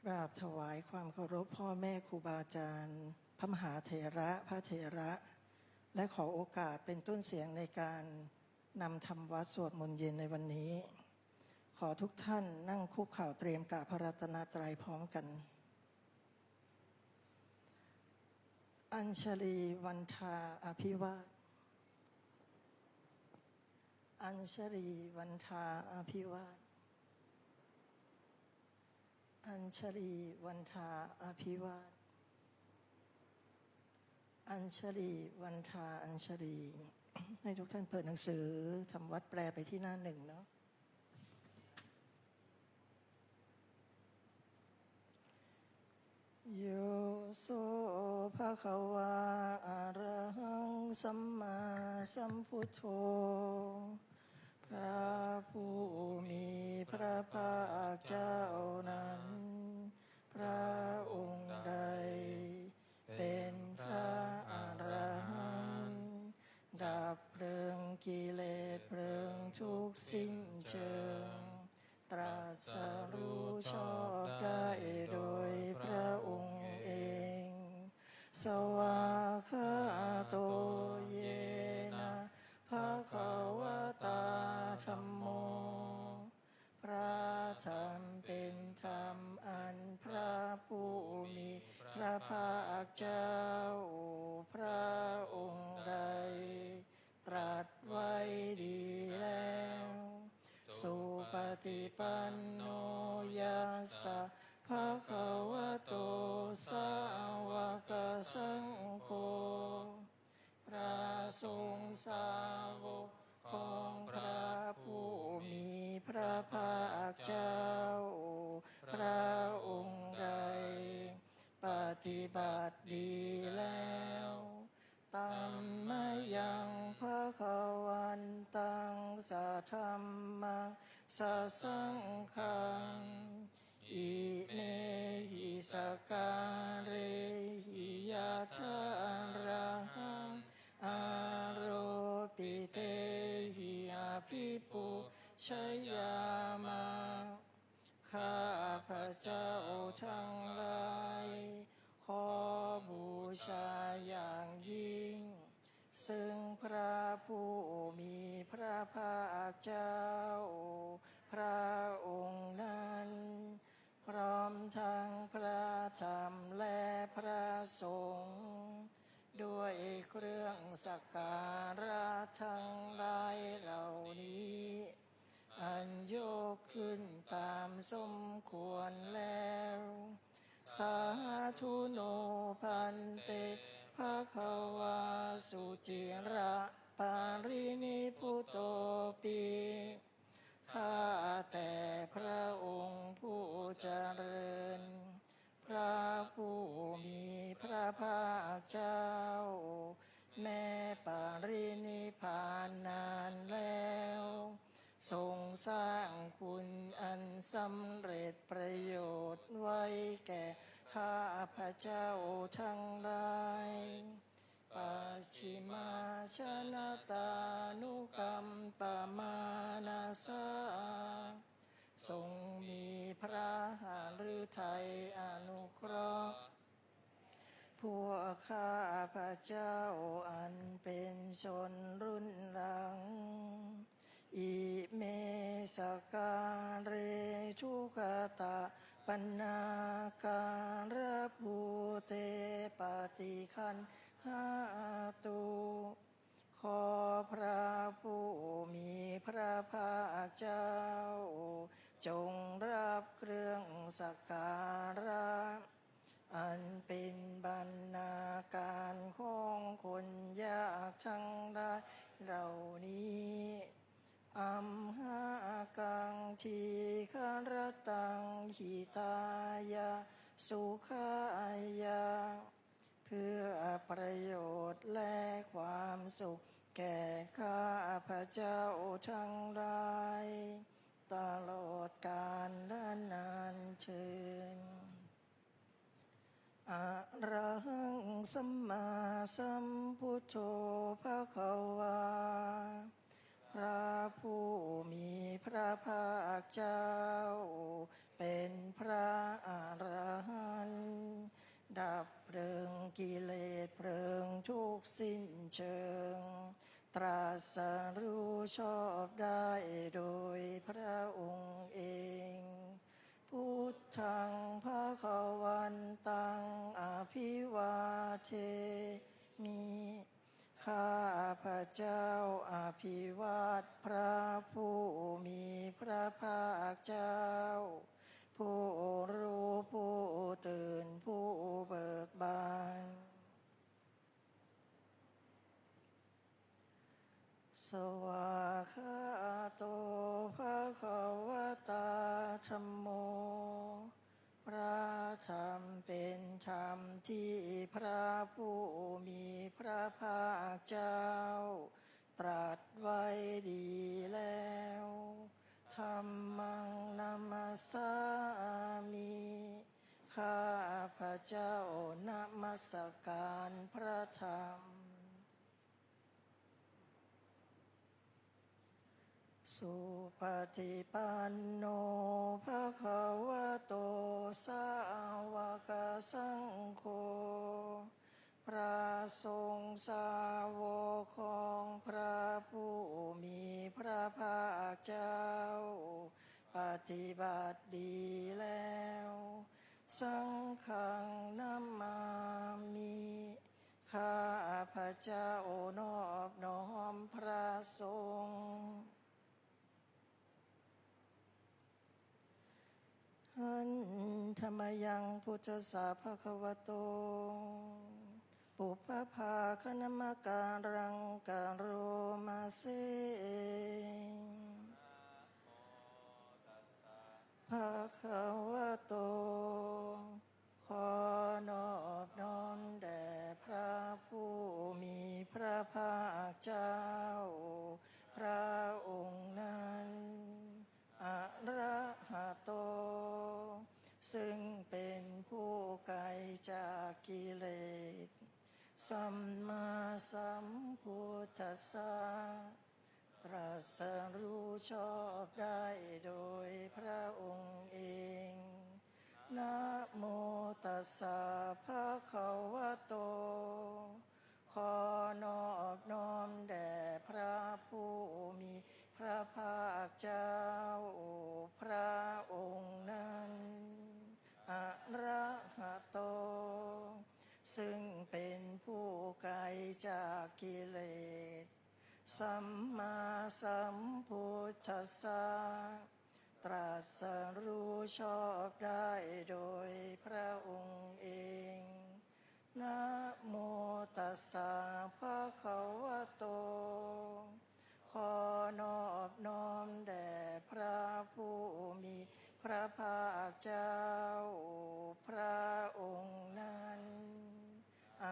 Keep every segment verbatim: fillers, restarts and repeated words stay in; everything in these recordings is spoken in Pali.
กราบถวายความเคารพพ่อแม่ครูบาอาจารย์ พระมหาเถระ พระเถระ และขอโอกาสเป็นต้นเสียงในการนำธรรมวัตรสวดมนต์เย็นในวันนี้ ขอทุกท่านนั่งคุกเข่าเตรียมกราบพระรัตนตรัยพร้อมกัน Añjalī vandā abhivā- Añjalī vandā abhivā- Añjalī vandā abhivā- Añjalī vandā añjalī. ให้ทุกท่านเปิดหนังสือธรรมวัตรแปลไปที่หน้าหนึ่งเนาะ. Yo so bhagavā arahaṃ sammāsambuddho, พระผู้มีพระภาคเจ้านั้น พระองค์ใดเป็นพระอรหันต์ ดับเพลิงกิเลสเพลิงทุกข์สิ้นเชิง ตรัสรู้ชอบได้โดยพระองค์เอง Svākkhāto yena bhagavatā dhammo, พระธรรมเป็นธรรมอันพระผู้มีพระภาคเจ้า พระองค์ใด ตรัสไว้ดีแล้ว Supaṭipanno yassa bhagavato sāvakasaṅgho, พระสงฆ์สาวกของพระผู้มีพระภาคเจ้า พระองค์ใด ปฏิบัติดีแล้ว Tammayaṃ bhagavantaṃ sadhammaṃ sasaṅghaṃ, imehi sakkārehi yathārahaṃ āropitehi abhipūjayāma. ข้าพเจ้าทั้งหลาย ขอบูชาอย่างยิ่ง ซึ่งพระผู้มีพระภาคเจ้า พระองค์นั้น พร้อมทั้งพระธรรมและพระสงฆ์ ด้วยเครื่องสักการะทั้งหลายเหล่านี้ อันยกขึ้นตามสมควรแล้ว Sādhu no bhante bhagavā suciraparinibbutopi. ข้าแต่พระองค์ผู้เจริญ พระผู้มีพระภาคเจ้า แม้ปรินิพพานนานแล้ว ทรงสร้างคุณอันสำเร็จประโยชน์ไว้แก่ข้าพเจ้าทั้งหลาย Pacchimājanatānukampamānasā ทรงมีพระหฤทัยอนุเคราะห์ พวกข้าพเจ้าอันเป็นชนรุ่นหลัง Ime sakkāre duggatapaṇṇākārabhūte paṭiggaṇhātu. ขอพระผู้มีพระภาคเจ้า จงรับเครื่องสักการะ อันเป็นบรรณาการของคนยากทั้งหลายเหล่านี้ Amhākaṃ dīgharattaṃ hitāya sukhāya เพื่อประโยชน์และความสุขแก่ข้าพเจ้าทั้งหลาย ตลอดกาลนานเทอญ Arahaṃ sammāsambuddho bhagavā พระผู้มีพระภาคเจ้า เป็นพระอร สรู้ชอบได้โดยพระองค์เอง Buddhaṃ bhagavantaṃ abhivādemi. ข้าพเจ้าอภิวาทพระผู้มีพระภาคเจ้า ผู้รู้ผู้ตื่นผู้เบิกบาน Svākkhāto bhagavatā dhammo. พระธรรมเป็นธรรมที่พระผู้มีพระภาคเจ้า ตรัสไว้ดีแล้ว Dhammaṃ namassāmi. ข้าพเจ้านมัสการพระธรรม Supaṭipanno bhagavato sāvakasaṅgho. พระสงฆ์สาวกของพระผู้มีพระภาคเจ้า ปฏิบัติดีแล้ว Saṅghaṃ namāmi. ข้าพเจ้านอบน้อมพระสงฆ์ Handa mayaṃ buddhassa bhagavato pubbabhāganamakāraṃ karoma se. Bhagavato. ขอนอบน้อมแด่พระผู้มีพระภาคเจ้า พระองค์นั้น Arahato ซึ่งเป็นผู้ไกลจากกิเลส Sammāsambuddhassa ตรัสรู้ชอบได้โดยพระองค์เอง Namo tassa bhagavato. ขอนอบน้อมแด่พระผู้มีพระภาคเจ้า พระองค์นั้น Arahato ซึ่งเป็นผู้ไกลจากกิเลส Sammāsambuddhassa ตรัสรู้ชอบได้โดยพระองค์เอง Namo tassa bhagavato. ขอนอบน้อมแด่พระผู้มีพระภาคเจ้า พระองค์นั้น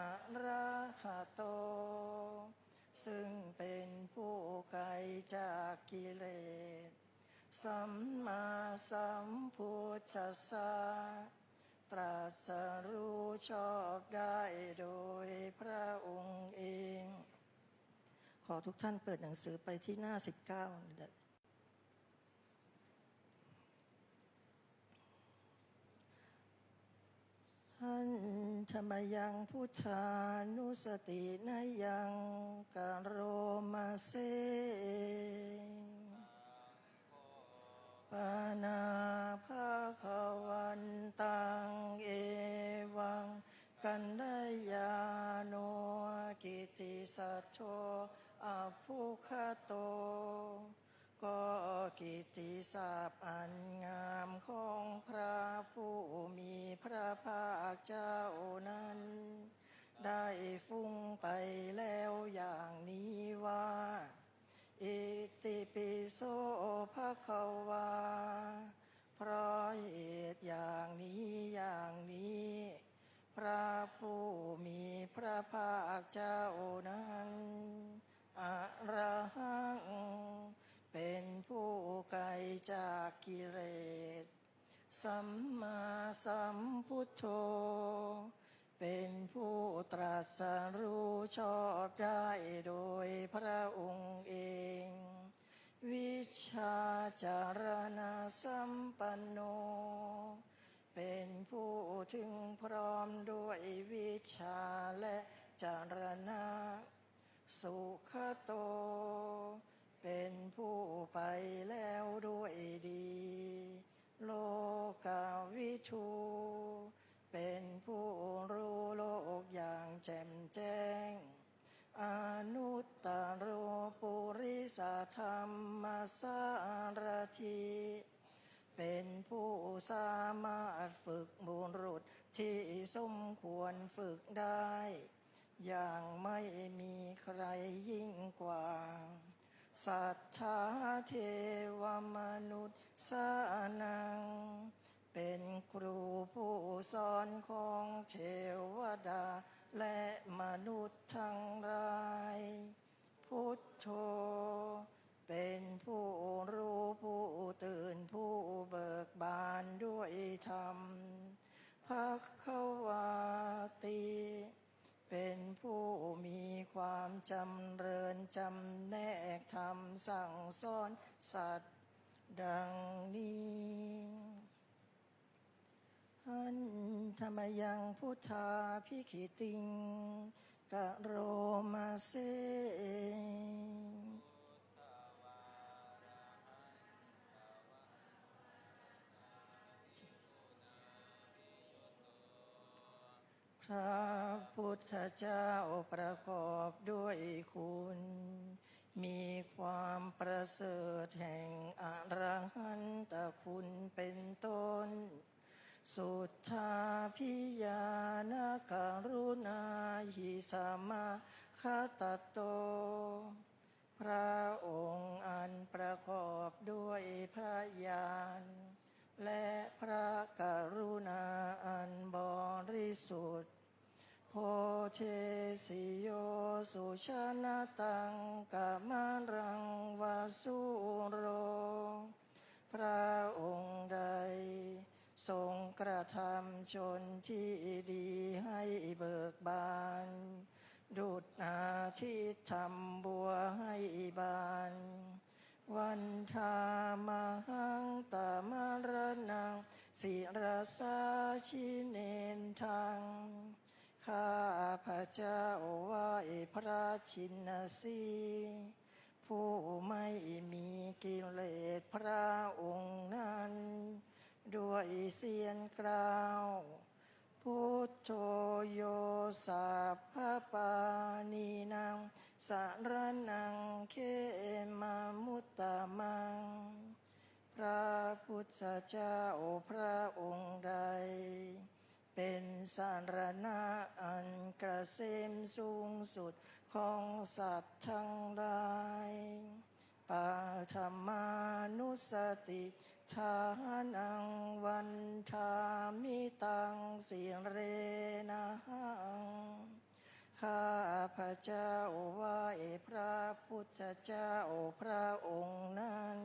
Arahato ซึ่งเป็นผู้ไกลจากกิเลส Sammāsambuddhassa ตรัสรู้ชอบได้โดยพระองค์เอง ขอทุกท่านเปิดหนังสือไปที่หน้า สิบเก้า Handa mayaṃ buddhānussatinayaṃ karoma se. Paṇā bhagavantaṃ evaṃ kalyāṇo kittisaddo abbhuggato. ก็กิตติศัพท์อันงามของพระผู้มีพระภาคเจ้านั้น ได้ฟุ้งไปแล้วอย่างนี้ว่า Itipi so bhagavā. เพราะเหตุอย่างนี้อย่างนี้ พระผู้มีพระภาคเจ้านั้น arahaṃ เป็นผู้ไกลจากกิเลส sammāsambuddho เป็นผู้ตรัสรู้ชอบได้โดยพระองค์เอง vijjācaraṇasampanno เป็นผู้ถึงพร้อมด้วยวิชชาและจรณะ สุขโต เป็นผู้ไปแล้วด้วยดี โลกวิทู เป็นผู้รู้โลกอย่างแจ่มแจ้ง อนุตตโร ปุริสธรรมสารถี เป็นผู้สามารถฝึกบุรุษที่สมควรฝึกได้ อย่างไม่มีใครยิ่งกว่า สัทธา เทวมนุษย์ สานัง เป็นครูผู้สอนของเทวดาและมนุษย์ทั้งหลาย พุทโธ เป็นผู้รู้ผู้ตื่นผู้เบิกบานด้วยธรรม ภควาติ เป็นผู้มีความจำเริญจำแนกธรรมสั่งสอนสัตว์ดังนี้ Handa mayaṃ buddhābhigītiṃ karoma se. Buddhavaradahanda พระพุทธเจ้าประกอบด้วยคุณ มีความประเสริฐแห่งอรหันตคุณเป็นต้น Suddhābhiñāṇakaruṇāhi samāgatatto พระองค์อันประกอบด้วยพระญาณ และพระกรุณาอันบริสุทธิ์ Bodhesi yo sujanataṃ kamalaṃ va sūro พระองค์ใดทรงกระทำชนที่ดีให้เบิกบาน ดุจอาทิตย์ทำบัวให้บาน Vandāmahaṃ tamaraṇaṃ sirasā jinendaṃ ข้าพระเจ้าไหว้พระชินสีห์ ผู้ไม่มีกิเลสพระองค์นั้น ด้วยเสียงกล่าว Buddho yo sabbapāṇīnaṃ saraṇaṃ khemamuttamaṃ พระพุทธเจ้าพระองค์ใด เป็นสรณะอันเกษมสูงสุดของสัตว์ทั้งหลาย Paṭhamānussatiṭṭhānaṃ vandāmi taṃ sirenahaṃ ข้าพระเจ้าไหว้พระพุทธเจ้าพระองค์นั้น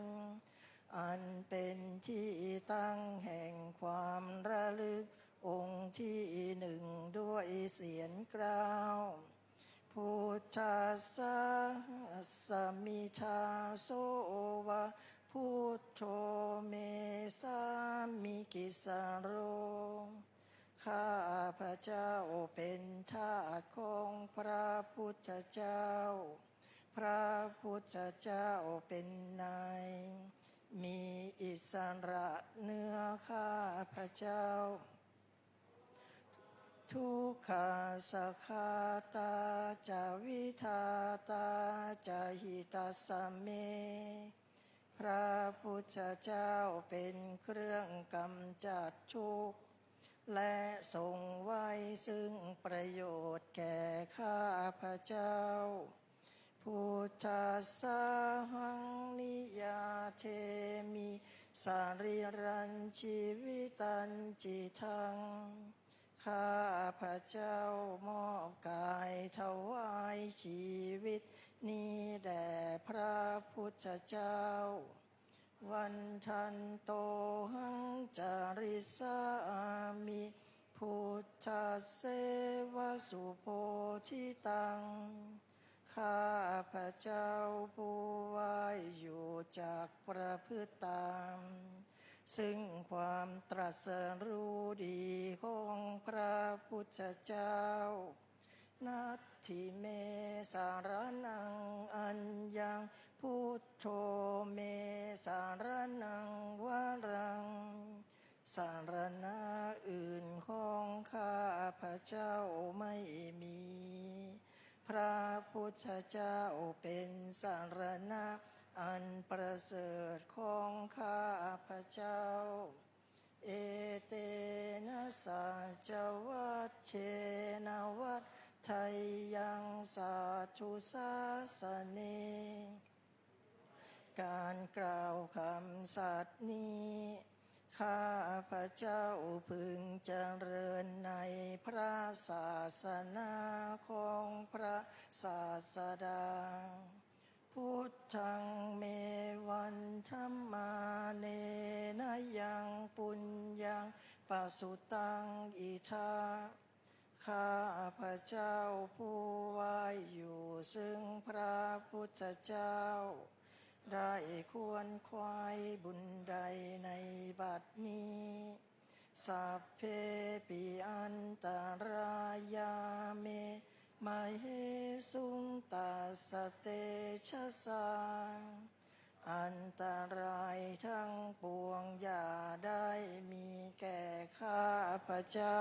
อันเป็นที่ตั้งแห่งความระลึกองค์ที่หนึ่งด้วยเสียงกล่าว Buddhassāhasmi dāso va buddho me sāmikissaro ข้าพระเจ้าเป็นทาสของพระพุทธเจ้า พระพุทธเจ้าเป็นนาย มีอิสระเหนือข้าพระเจ้า Dukkhassa ghātā ca vidhātā ca hitassa me พระพุทธเจ้าเป็นเครื่องกำจัดทุกข์ และทรงไว้ซึ่งประโยชน์แก่ข้าพระเจ้า Buddhassāhaṃ niyyādemi sarīrañjīvitañcidaṃ ข้าพระเจ้ามอบกายถวายชีวิตนี้แด่พระพุทธเจ้า Vandantohaṃ carissāmi buddhasseva subodhitaṃ ข้าพระเจ้าผู้ไหว้อยู่จักประพฤติตาม ซึ่งความตรัสรู้ดีของพระพุทธเจ้า Natthi me saraṇaṃ aññaṃ, buddho me saraṇaṃ varaṃ. สรณะอื่นของข้าพเจ้าไม่มี พระพุทธเจ้าเป็นสรณะอันประเสริฐของข้าพเจ้า Etena saccavajjena vaḍḍheyyaṃ satthu sāsane. การกล่าวคำสัตย์นี้ ข้าพเจ้าพึงเจริญในพระศาสนาของพระศาสดา Buddhaṃ me vandamānena yaṃ puññaṃ pasutaṃ idha. ข้าพเจ้าผู้ไหว้อยู่ซึ่งพระพุทธเจ้า ได้ขวนขวายบุญใดในบัดนี้ Sabbepi antarāyā me māhesuṃ tassa tejasā. อันตรายทั้งปวงอย่าได้มีแก่ข้าพเจ้า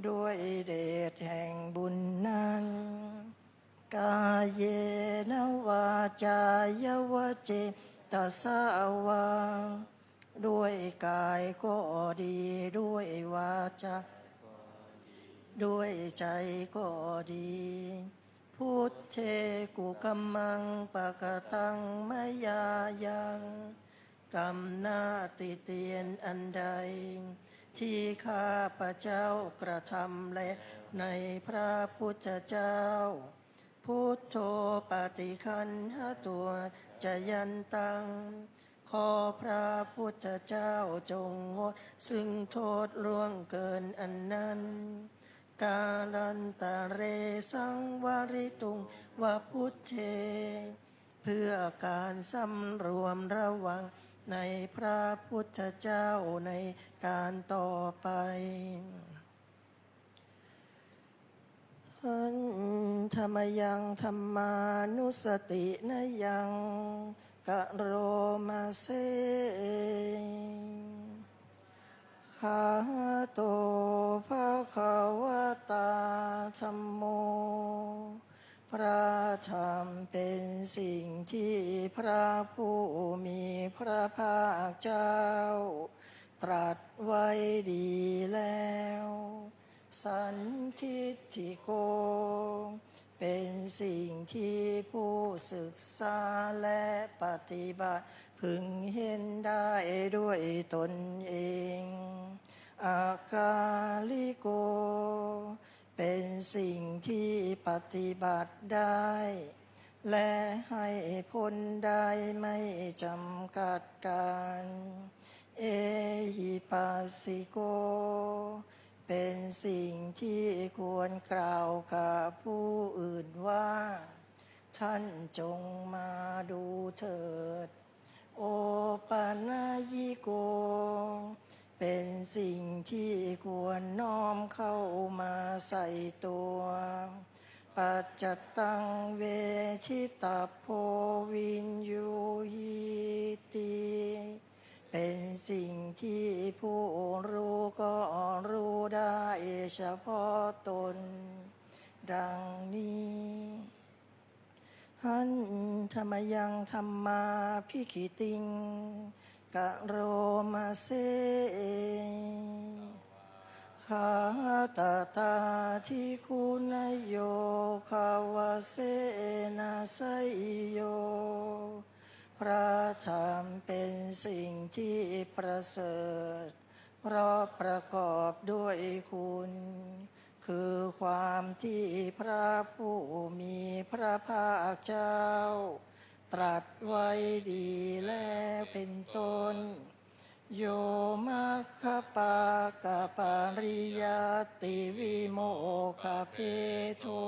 ด้วยเดชแห่งบุญนั้น Kāyena vācāya va cetasā vā. ด้วยกายก็ดี ด้วยวาจา ด้วยใจก็ดี Buddhe kukammaṃ pakataṃ mayā yaṃ. กรรมหน้าติเตียนอันใด ที่ข้าพเจ้ากระทำแล้วในพระพุทธเจ้า Buddho paṭiggaṇhatu accayantaṃ. ขอพระพุทธเจ้าจงงดซึ่งโทษล่วงเกินอันนั้น Kālantare saṃvarituṃ va buddhe. เพื่อการสำรวมระวังในพระพุทธเจ้าในการต่อไป Handa mayaṃ dhammānussatinayaṃ karoma se. Khato bhagavatā dhammo. พระธรรมเป็นสิ่งที่พระผู้มีพระภาคเจ้าตรัสไว้ดีแล้ว Sandiṭṭhiko เป็นสิ่งที่ผู้ศึกษาและปฏิบัติพึงเห็นได้ด้วยตนเอง Akāliko เป็นสิ่งที่ปฏิบัติได้ และให้ผลได้ไม่จำกัดกาล Ehipassiko เป็นสิ่งที่ควรกล่าวกับผู้อื่นว่า ท่านจงมาดูเถิด Opanayiko เป็นสิ่งที่ควรน้อมเข้ามาใส่ตัว Paccattaṃ veditabbo viññūhīti เป็นสิ่งที่ผู้รู้ก็รู้ได้เฉพาะตน ดังนี้ Handa mayaṃ dhammābhigītiṃ karoma se. Svākkhātatādiguṇayogavasena seyyo. พระธรรมเป็นสิ่งที่ประเสริฐ เพราะประกอบด้วยคุณ คือความที่พระผู้มีพระภาคเจ้า ตรัสไว้ดีแล้วเป็นต้น Yo maggapākapariyattivimokkhabhedo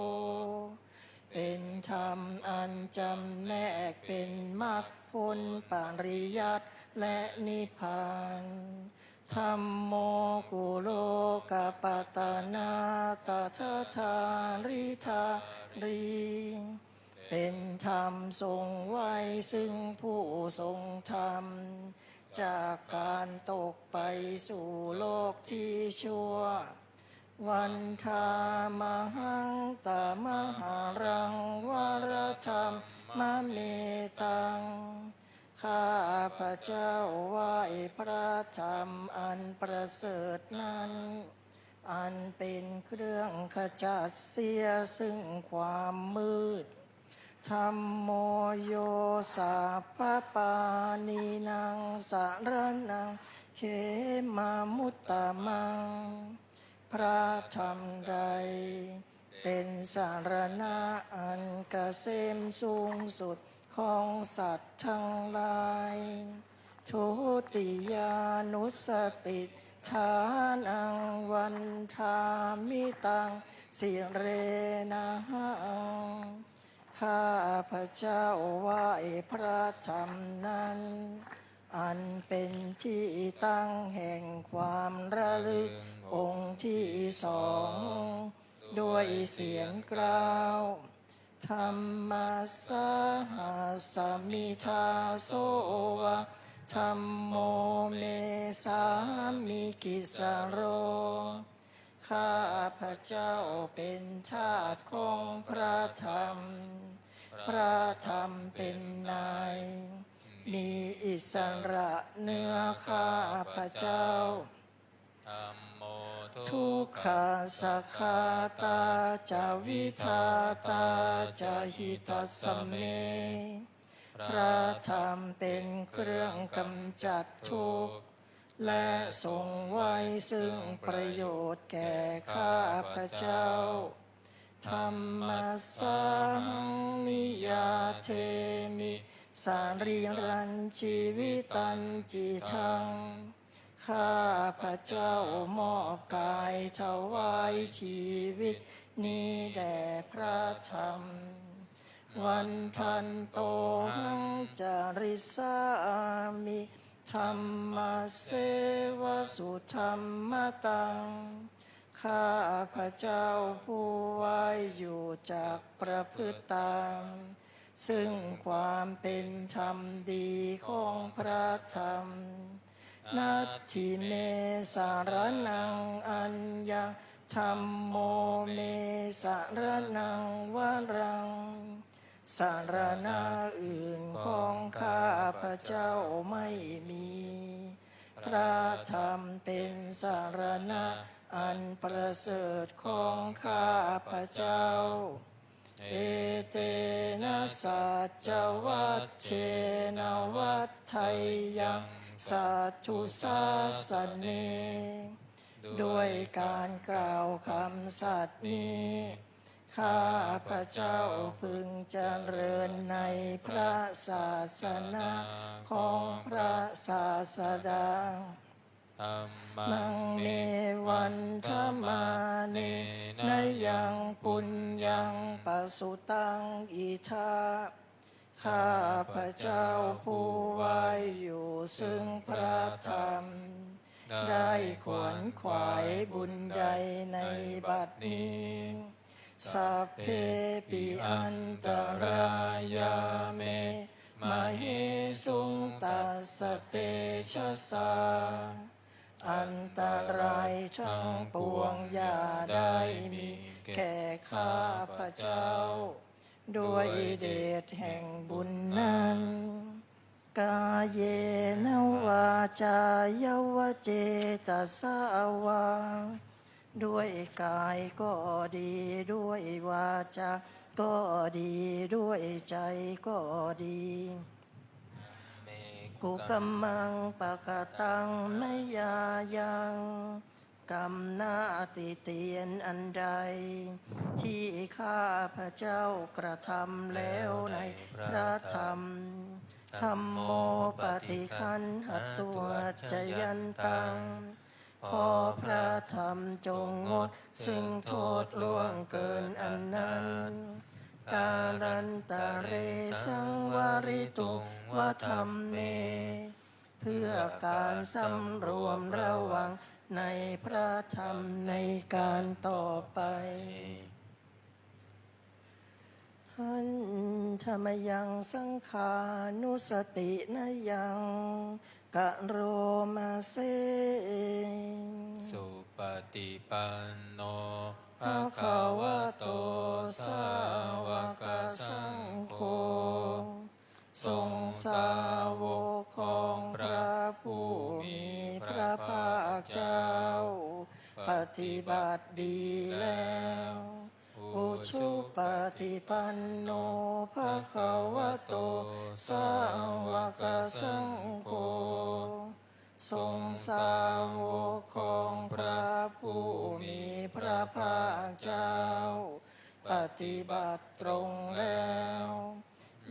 เป็นธรรมอันจำแนกเป็นมรรคผลปริยัติและนิพพาน Dhammo kulokapatanā tadadhāri ทารี เป็นธรรมทรงไว้ซึ่งผู้ทรงธรรม จากการตกไปสู่โลกที่ชั่ว Vandāmahaṃ tamaharaṃ varatamametaṃ ข้าพเจ้าไหว้พระธรรมอันประเสริฐนั้น อันเป็นเครื่องขจัดเสียซึ่งความมืด Dhammo yo sabbapāṇīnaṃ saraṇaṃ khemamuttamaṃ พระธรรมใด เป็นสรณะอันเกษมสูงสุดของสัตว์ทั้งหลาย Dutiyānussatiṭṭhānaṃ vandāmi taṃ sirenahaṃ ข้าพเจ้าไหว้พระธรรมนั้น อันเป็นที่ตั้งแห่งความระลึกองค์ที่สอง ด้วยเสียงกล่าว Dhammassāhasmi dāso va dhammo me sāmikissaro ข้าพเจ้าเป็นทาสของพระธรรม พระธรรมเป็นนาย มีอิสระเหนือข้าพเจ้า Dhammo dukkhassa ghātā ca vidhātā ca hitassa me พระธรรมเป็นเครื่องกำจัดทุกข์ และทรงไว้ซึ่งประโยชน์แก่ข้าพเจ้า Dhammassāhaṃ niyyādemi sarīrañjīvitañcidaṃ ข้าพเจ้ามอบกายถวายชีวิตนี้แด่พระธรรม Vandantohaṃ carissāmi dhammasseva sudhammataṃ ข้าพเจ้าผู้ไหว้อยู่จักประพฤติตาม ซึ่งความเป็นธรรมดีของพระธรรม Natthi me saraṇaṃ aññaṃ dhammo me saraṇaṃ varaṃ สรณะอื่นของข้าพเจ้าไม่มี พระธรรมเป็นสรณะอันประเสริฐของข้าพเจ้า Etena saccavajjena vaḍḍheyyaṃ satthu-sāsane ด้วยการกล่าวคำสัตย์นี้ ข้าพเจ้าพึงเจริญในพระศาสนาของพระศาสดา Dhammaṃ me vandamānena yaṃ puññaṃ pasutaṃ idha ข้าพเจ้าผู้ไหว้อยู่ซึ่งพระธรรม ได้ขวนขวายบุญใดในบัดนี้ Sabbepi antarāyā me māhesuṃ tassa tejasā อันตรายทั้งปวงอย่าได้มีแก่ข้าพเจ้า ด้วยเดชแห่งบุญนั้น Kāyena vācāya va cetasā vā ด้วยกายก็ดี ด้วยวาจาก็ดี ด้วยใจก็ดี Kukammaṃ pakataṃ mayā yaṃ กรรมหน้าติเตียนอันใด ที่ข้าพเจ้ากระทำแล้วในพระธรรม Dhammo paṭiggaṇhatva accayantaṃ ขอพระธรรมจงงดซึ่งโทษล่วงเกินอันนั้น Kālantare saṃvarituṃ va dhamme เพื่อการสำรวมระวังในพระธรรมในการต่อไป Handa mayaṃ saṅghānussatinayaṃ karoma se. Supaṭipanno bhagavato sāvakasaṅgho. ทรงสาวกของพระผู้มีพระภาคเจ้า ปฏิบัติดีแล้ว Ujupaṭipanno bhagavato sāvakasaṅgho. ทรงสาวกของพระผู้มีพระภาคเจ้า ปฏิบัติตรงแล้ว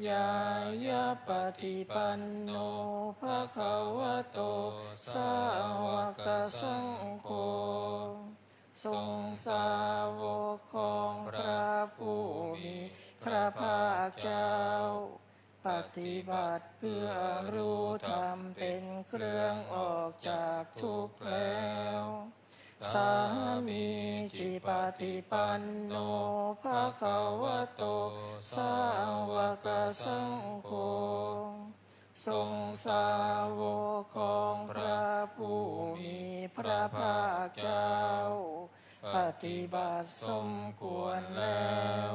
Ñāyapaṭipanno bhagavato sāvakasaṅgho. ทรงสาวกของพระผู้มีพระภาคเจ้า ปฏิบัติเพื่อรู้ธรรมเป็นเครื่องออกจากทุกข์แล้ว Sāmīcipaṭipanno bhagavato sāvakasaṅgho. ทรงสาวกของพระผู้มีพระภาคเจ้า ปฏิบัติสมควรแล้ว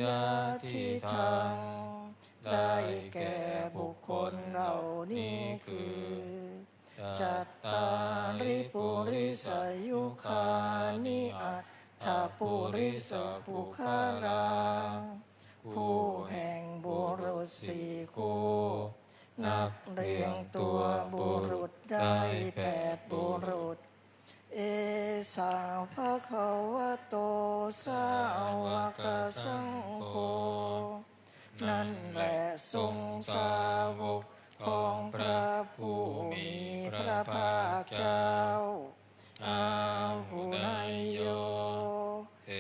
Yadidaṃ ได้แก่บุคคลเหล่านี้คือ Cattāri purisayugāni aṭṭha purisapuggalā. คู่แห่งบุรุษสี่คู่ นับเรียงตัวบุรุษได้แปดบุรุษ Esa bhagavato sāvakasaṅgho. นั่นแหละทรงสาวกของพระผู้มีพระภาคเจ้า Āhuneyyo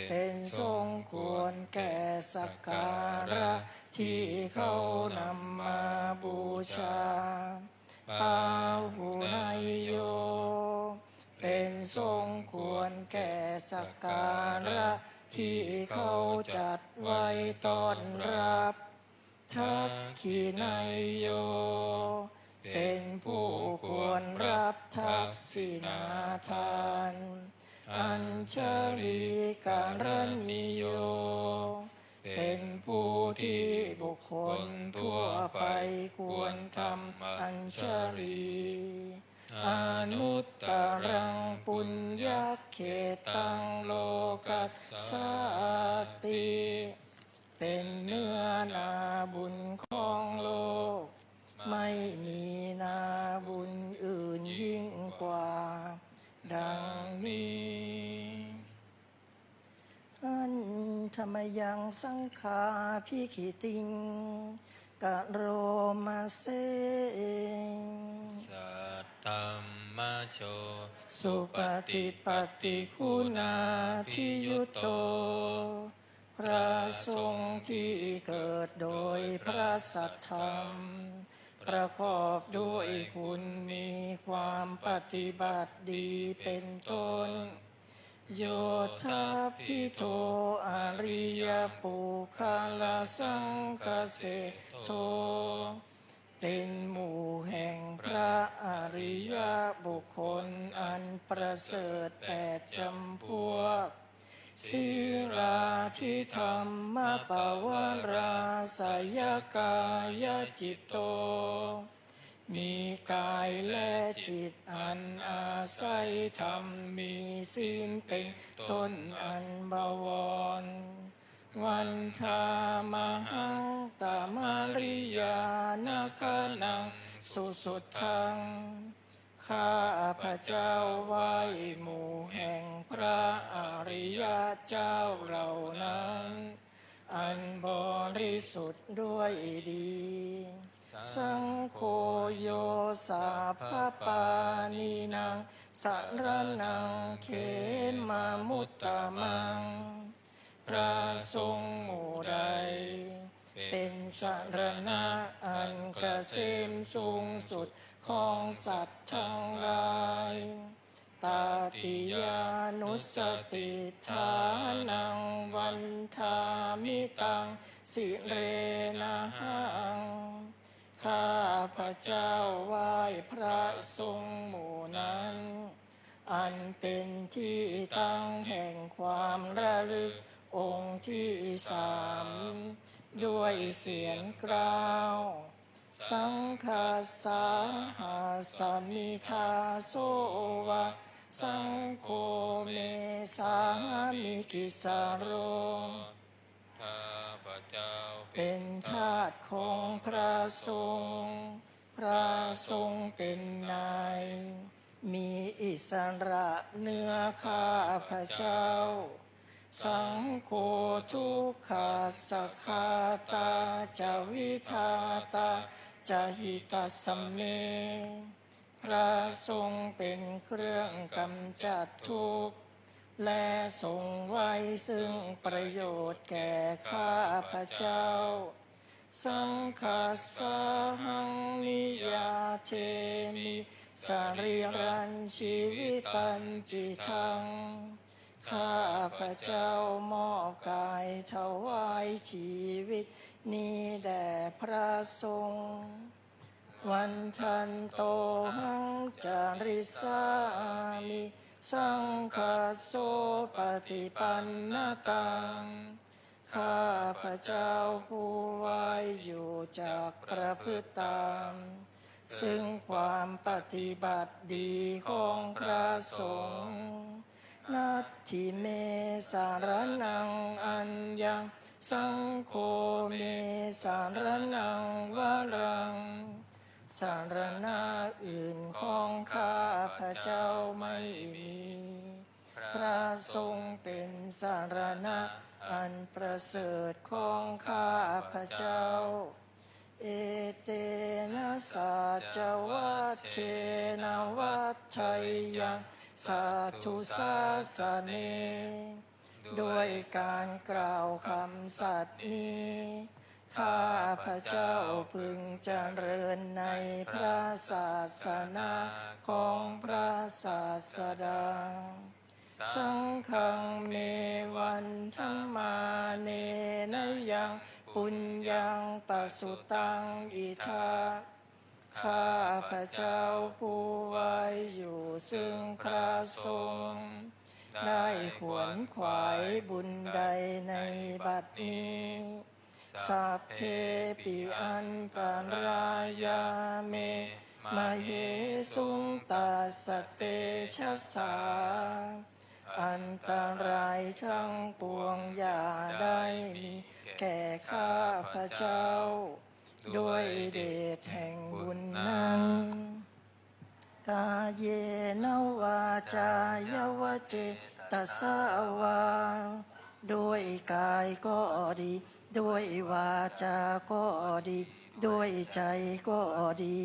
เป็นสมควรแก่สักการะที่เขานำมาบูชา Āhuneyyo เป็นสมควรแก่สักการะที่เขาจัดไว้ต้อนรับ Dakkhiṇeyyo เป็นผู้ควรรับทักษิณาทาน Añjalikaraṇīyo เป็นผู้ที่บุคคลทั่วไปควรทำอัญชลี Anuttaraṃ puññakkhettaṃ lokassāti เป็นเนื้อนาบุญของโลก ไม่มีนาบุญอื่นยิ่งกว่า ดังนี้ Handa mayaṃ saṅghābhigītiṃ karoma se. Saddhammajo supaṭipattiguṇādiyutto พระสงฆ์ที่เกิดโดยพระสัทธรรม ประกอบด้วยคุณมีความปฏิบัติดีเป็นต้น Yoṭṭhabbidho ariyapuggalasaṅghaseṭṭho เป็นหมู่แห่งพระอริยบุคคลอันประเสริฐแปดจำพวก Sīlādidhammapavarāsayakāyacitto มีกายและจิตอันอาศัยธรรม มีศีลเป็นต้นอันบวร Vandāmahaṃ tamariyāna gaṇaṃ susuddhaṃ ข้าพเจ้าไหว้หมู่แห่งพระอริยเจ้าเหล่านั้น อันบริสุทธิ์ด้วยดี Saṅgho yo sabbapāṇīnaṃ saraṇaṃ khemamuttamaṃ พระสงฆ์หมู่ใด เป็นสรณะอันเกษมสูงสุดของสัตว์ทั้งหลาย Tatiyānussatiṭṭhānaṃ vandāmi taṃ สิเรนะหัง ข้าพเจ้าไหว้พระสงฆ์หมู่นั้น อันเป็นที่ตั้งแห่งความระลึกองค์ที่สาม ด้วยเสียงกล่าว Saṅghassāhasmi dāso va, saṅgho me sāmikissaro. ข้าพเจ้าเป็นทาสของพระสงฆ์ พระสงฆ์เป็นนาย มีอิสระเหนือข้าพเจ้า Saṅgho dukkhassa ghātā ca vidhātā ca hitassaṃ me. พระสงฆ์เป็นเครื่องกำจัดทุกข์ และทรงไว้ซึ่งประโยชน์แก่ข้าพเจ้า Saṅghassāhaṃ niyyādemi sarīrañjīvitañcidaṃ. ข้าพเจ้ามอบกายถวายชีวิตนี้แด่พระสงฆ์ Vandantohaṃ carissāmi saṅghassopaṭipannataṃ. ข้าพเจ้าผู้ไหว้อยู่จักประพฤติตาม ซึ่งความปฏิบัติดีของพระสงฆ์ Natthi me saraṇaṃ aññaṃ, saṅgho me saraṇaṃ varaṃ. สรณะอื่นของข้าพเจ้าไม่มี พระสงฆ์เป็นสรณะอันประเสริฐของข้าพเจ้า Etena saccavajjena vaḍḍheyyaṃ satthu sāsane. ด้วยการกล่าวคำสัตย์นี้ ข้าพเจ้าพึงเจริญในพระศาสนาของพระศาสดา Saṅghaṃ me vandamānena yaṃ puññaṃ pasutaṃ idha. ข้าพเจ้าผู้ไหว้อยู่ซึ่งพระสงฆ์ ได้ขวนขวายบุญใดในบัดนี้ Sabbepi antarāyā me māhesuṃ tassa tejasā. อันตรายทั้งปวงอย่าได้มีแก่ข้าพเจ้า ด้วยเดชแห่งบุญนั้น Kāyena vācāya va cetasā vā. ด้วยกายก็ดี ด้วยวาจาก็ดี ด้วยใจก็ดี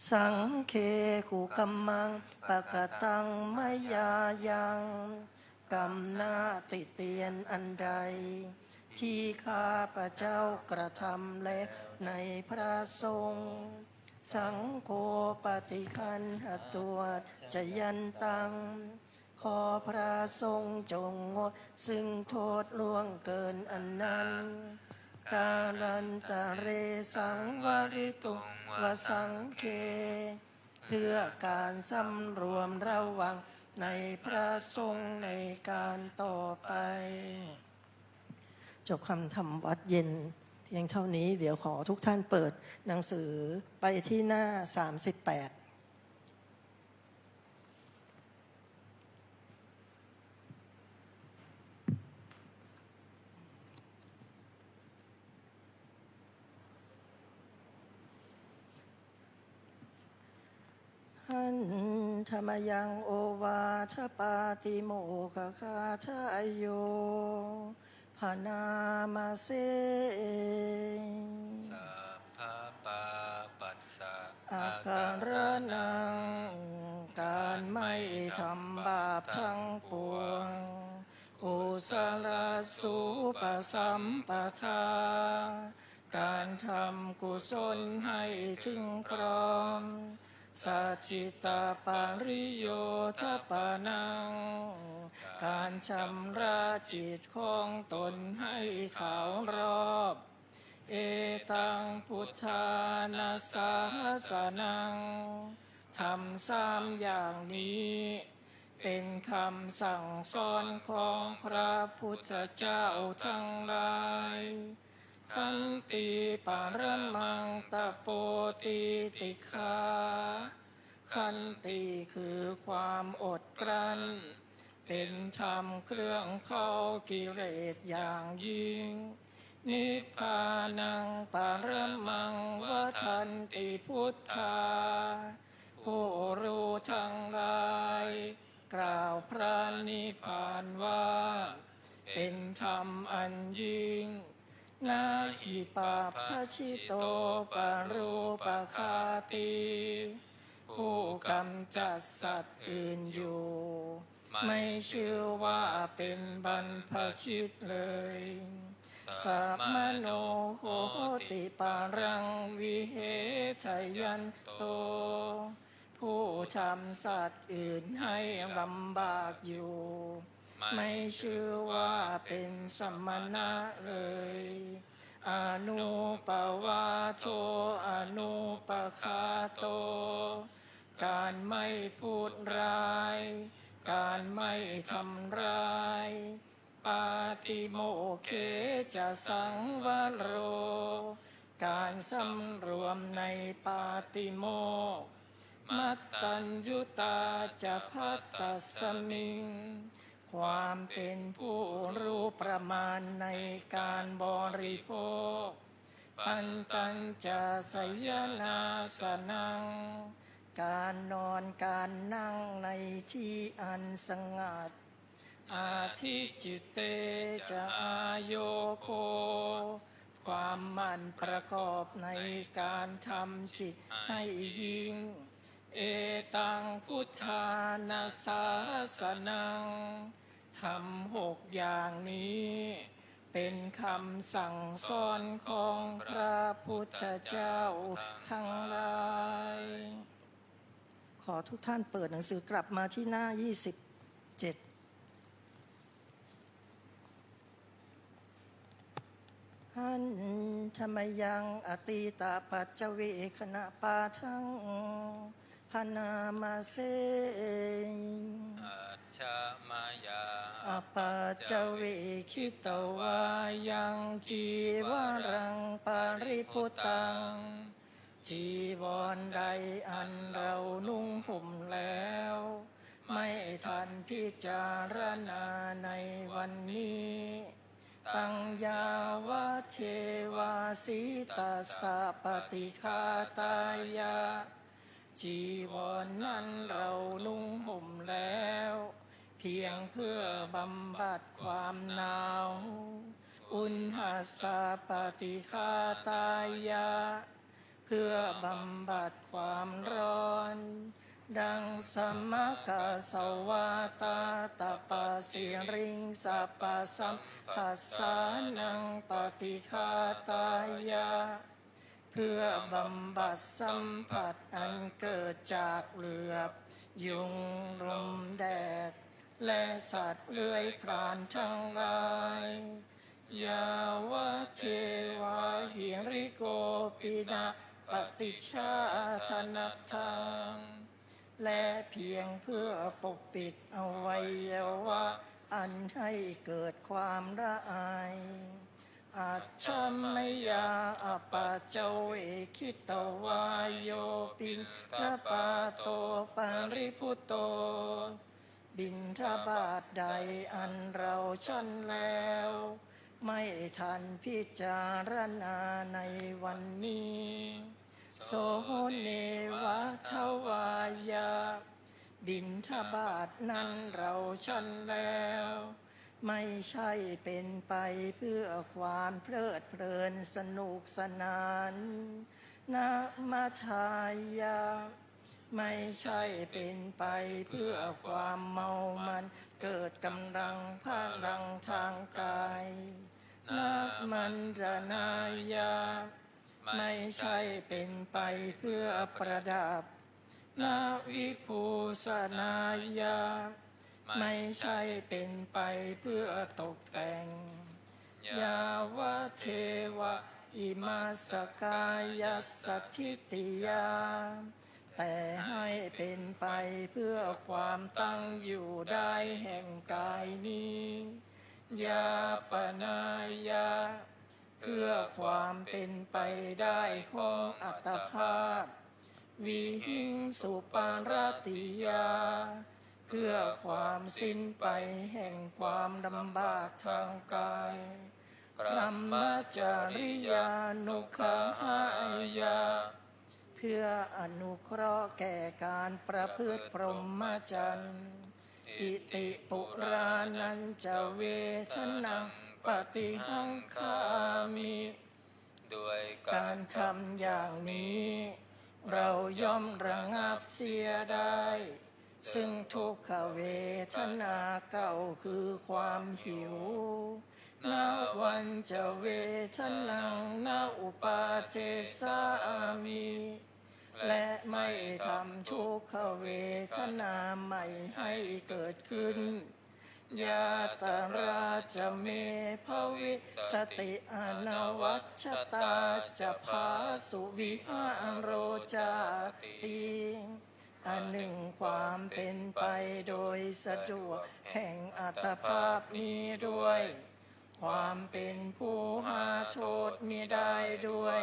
Saṅghe kukammaṃ pakataṃ mayā yaṃ. กรรมหน้าติเตียนอันใด ที่ข้าพเจ้ากระทำแล้วในพระสงฆ์ Saṅgho paṭiggaṇhatu accayantaṃ. ขอพระสงฆ์จงงดซึ่งโทษล่วงเกินอันนั้น Kālantare saṃvarituṃ va saṅghe. เพื่อการสำรวมระวังในพระสงฆ์ในการต่อไป จบคำธรรมวัดเย็นเพียงเท่านี้ เดี๋ยวขอทุกท่านเปิดหนังสือไปที่หน้า สามสิบแปด Handa mayaṃ ovādapātimokkhagāthāyo bhaṇāma se. Sabbapāpassa akaraṇaṃ. การไม่ทำบาปทั้งปวง Kusalasupasampadā. การทำกุศลให้ถึงพร้อม Sacittapariyodapanaṃ. การ ชำระจิตของตนให้ขาวรอบ Etaṃ buddhāna sāsanaṃ ธรรมสามอย่างนี้ เป็นคำสั่งสอนของพระพุทธเจ้าทั้งหลาย Khanti paramaṃ tapo titikkhā Khanti คือความอดกลั้น เป็นธรรมเครื่องเผากิเลสอย่างยิ่ง Nibbānaṃ paramaṃ vadanti buddhā ผู้รู้ทั้งหลาย กล่าวพระนิพพานว่า เป็นธรรมอันยิ่ง Na hi pabbajito parūpaghātī ผู้กำจัดสัตว์อื่นอยู่ ไม่ชื่อว่าเป็นบรรพชิตเลย Samaṇo hoti paraṃ vihejayanto ผู้ทำสัตว์อื่นให้ลำบากอยู่ ไม่ชื่อว่าเป็นสมณะเลย Anūpavādo anūpaghāto การไม่พูดร้าย การไม่ทำร้าย Pātimokkhe ca saṃvaro การสำรวมในปาติโมกข์ Mattaññutā ca bhattasmiṃ ความเป็นผู้รู้ประมาณในการบริโภค Pantañca sayanāsanaṃ การนอนการนั่งในที่อันสงัด Adhicitte ca āyogo ความหมั่นประกอบในการทำจิตให้ยิ่ง Etaṃ buddhāna sāsanaṃ ธรรมหกอย่างนี้ เป็นคำสั่งสอนของพระพุทธเจ้าทั้งหลาย ขอทุกท่านเปิดหนังสือกลับมาที่หน้า ยี่สิบเจ็ด Handa mayaṃ atītapaccavekkhaṇapāṭhaṃ bhaṇāma se. Handa mayaṃ apaccavekkhitvā yaṃ cīvaraṃ paribhuttaṃ จีวรใดอันเรานุ่งห่มแล้ว ไม่ทันพิจารณาในวันนี้ Taṃ yāvadeva sītassa paṭighātāya จีวรนั้นเรานุ่งห่มแล้ว เพียงเพื่อบำบัดความหนาว Uṇhassa paṭighātāya เพื่อบำบัดความร้อน Daṃsamakassavātātapasiriṃsapasam bhassānaṃ paṭighātāya เพื่อบำบัดสัมผัสอันเกิดจากเหลือบ ยุง ลม แดด และสัตว์เลื้อยคลานทั้งหลาย Yāvadeva hirikopinapaṭicchādanatthaṃ และเพียงเพื่อปกปิดอวัยวะอันให้เกิดความละอาย Aṭṭha mayā apaccavekkhitvā yo piṇḍapāto paribhutto บิณฑบาตใดอันเราฉันแล้ว ไม่ทันพิจารณาในวันนี้ So neva davāya บิณฑบาตนั้นเราฉันแล้ว ไม่ใช่เป็นไปเพื่อความเพลิดเพลินสนุกสนาน Na madāya ไม่ใช่เป็นไปเพื่อความเมามันเกิดกำลังพลังทางกาย Na maṇḍanāya ไม่ใช่เป็นไปเพื่อประดับ Na vibhūsanāya ไม่ใช่เป็นไปเพื่อตกแต่ง yāvadeva imassa kāyassa ṭhitiyā แต่ให้เป็นไปเพื่อความตั้งอยู่ได้แห่งกายนี้ yāpanāya เพื่อความเป็นไปได้ของอัตภาพ vihiṃsuparatiyā เพื่อความสิ้นไปแห่งความลำบากทางกาย brahmacariyānuggahāya เพื่ออนุเคราะห์แก่การประพฤติพรหมจรรย์ iti purāṇañca vedanaṃ paṭihaṅkhāmi ด้วยการทำอย่างนี้ เราย่อมระงับเสียได้ ซึ่งทุกขเวทนาเก่าคือความหิว navañca vedanaṃ na uppādessāmi และไม่ทำทุกขเวทนาใหม่ให้เกิดขึ้น yātrā ca me bhavissati anavajjatā ca phāsuvihāro cāti อันหนึ่งความเป็นไปโดยสะดวกแห่งอัตภาพนี้ด้วย ความเป็นผู้หาโทษมิได้ด้วย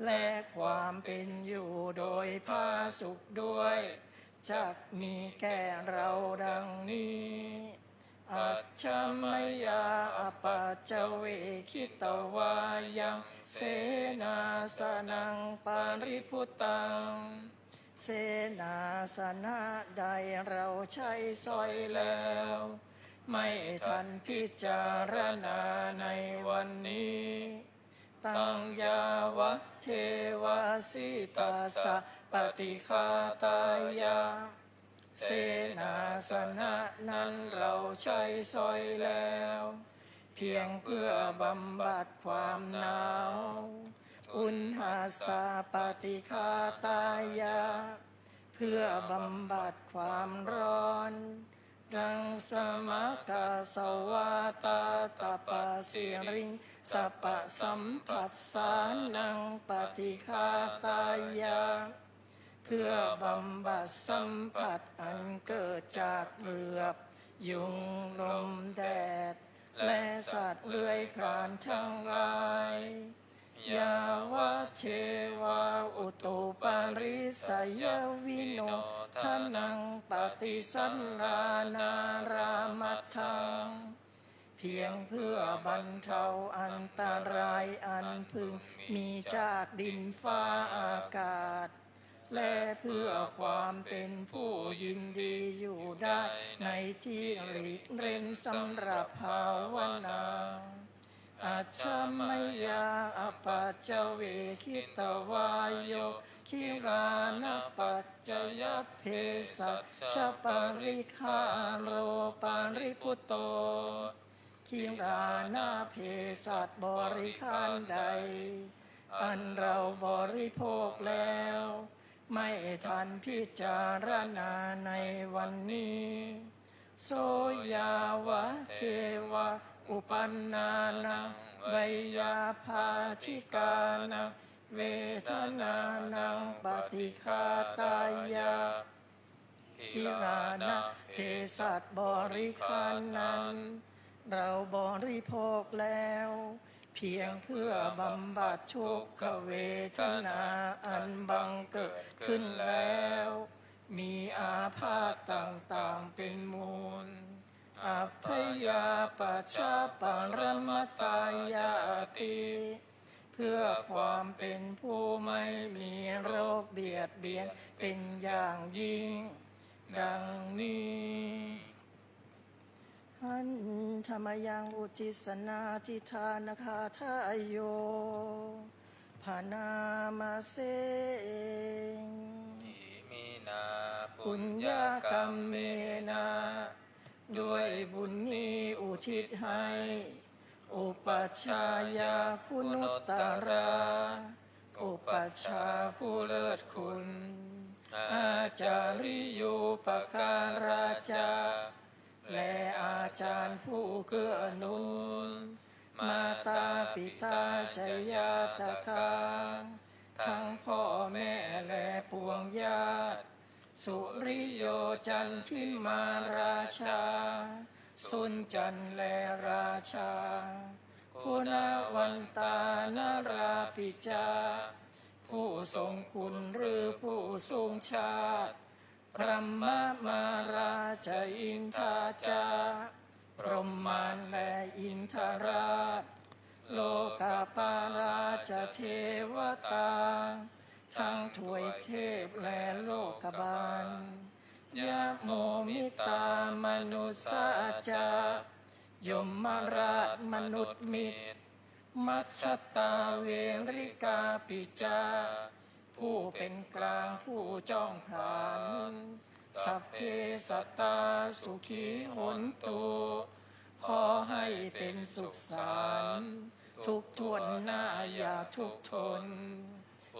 และความเป็นอยู่โดยผาสุกด้วย จักมีแก่เราดังนี้ ajja mayā apaccavekkhitvā yaṃ senāsanaṃ paribhuttaṃ เสนาสนะใดเราใช้สอยแล้ว ไม่ทันพิจารณาในวันนี้ taṃ yāvadeva sītassa paṭighātāya เสนาสนะนั้นเราใช้สอยแล้ว เพียงเพื่อบำบัดความหนาว uṇhassa paṭighātāya เพื่อบำบัดความร้อน raṃsamakasavātātapasiriṃsapasamphassānaṃ paṭighātāya เพื่อบำบัดสัมผัสอันเกิดจากเหลือบ ยุง ลม แดด และสัตว์เลื้อยคลานทั้งหลาย yāvadeva utuparissayavinodanaṃ paṭisallānārāmatthaṃ เพียงเพื่อบรรเทาอันตรายอันพึงมีจากดินฟ้าอากาศ และเพื่อความเป็นผู้ยินดีอยู่ได้ในที่หลีกเล่นสำหรับภาวนา ajja mayā apaccavekkhitvā yo gilānapaccayabhesajjaparikkhāro paribhutto กิลานะเภสัชบริขารใด อันเราบริโภคแล้ว ไม่ทันพิจารณาในวันนี้ so yāvadeva uppannānaṃ veyyābādhikānaṃ vedanānaṃ paṭighātāya กิลานะเภสัชบริขารนั้น เราบริโภคแล้ว เพียงเพื่อบำบัดทุกขเวทนาอันบังเกิดขึ้นแล้ว มีอาพาธต่างๆเป็นมูล abyāpajjhaparamatāyāti เพื่อความเป็นผู้ไม่มีโรคเบียดเบียนเป็นอย่างยิ่ง ดังนี้ Handa mayaṃ uddissa nādidānagāthāyo bhaṇāma se. Iminā puññakammena ด้วยบุญนี้อุทิศให้ upajjhāyā guṇuttarā อุปัชฌาย์ผู้เลิศคุณ ācariyūpakārā ca และอาจารย์ผู้เกื้อหนุน มาตาปิตาจะญาตกา ทั้งพ่อแม่และปวงญาติ สุริโยจันทิมาราชา สุนจันทร์และราชา คุณวันตานาราปิจา ผู้ทรงคุณหรือผู้ทรงชาติ พรหมมาราจะอินทาจะ พรหมมารและอินทราช โลกปาลาจะเทวตา ทั้งทวยเทพและโลกบาล ยะโมมิตามนุสสาจะ ยมราชมนุษย์มิตร มัชชตาเวริกาปิจา ผู้เป็นกลางผู้จ้องผลาญ สัพเพสัตตาสุขีโหนตุ ขอให้เป็นสุขสาร ทุกข์ถ้วนหน้าอย่าทุกข์ทน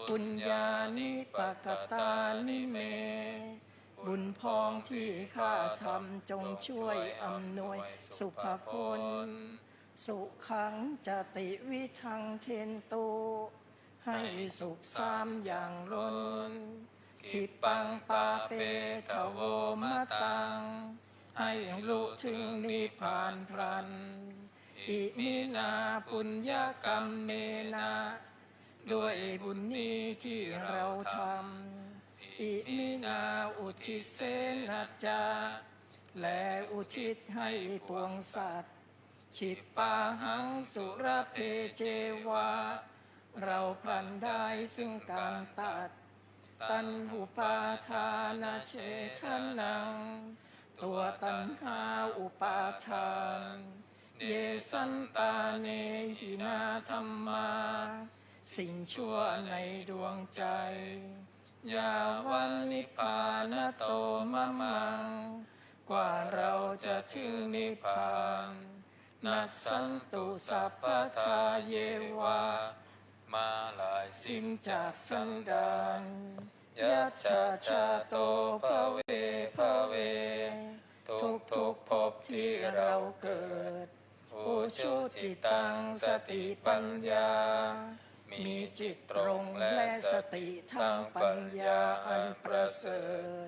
ปุญญานิปกตานิเม บุญพองที่ข้าทำจงช่วยอำนวยสุภพล สุขังจติวิทังเทนตุ ให้สุขสามอย่างล้น ขิปปังปาเปทโวมะตัง ให้ลุถึงนิพพานพลัน อิมินาปุญญกรรมเมนะ ด้วยบุญนี้ที่เราทำ อิมินาอุทิเสนะจะ และอุทิศให้ปวงสัตว์ ขิปปาหังสุรเพเจวะ เราพลันได้ซึ่งการตัด ตัณหุปาทานเฉทนัง ตัวตัณหาอุปาทาน เยสันตาเนหินาธัมมา สิ่งชั่วในดวงใจ ยาวนิพพานโตมะมัง กว่าเราจะถึงนิพพาน นัสสันตุสัพพทาเยวะ มาหลายสิ้นจากสันดาน ยัจฉาชาโตภเวภเว ทุกทุกๆภพที่เราเกิด อุชุจิตังสติปัญญา มีจิตตรงและสติทั้งปัญญาอันประเสริฐ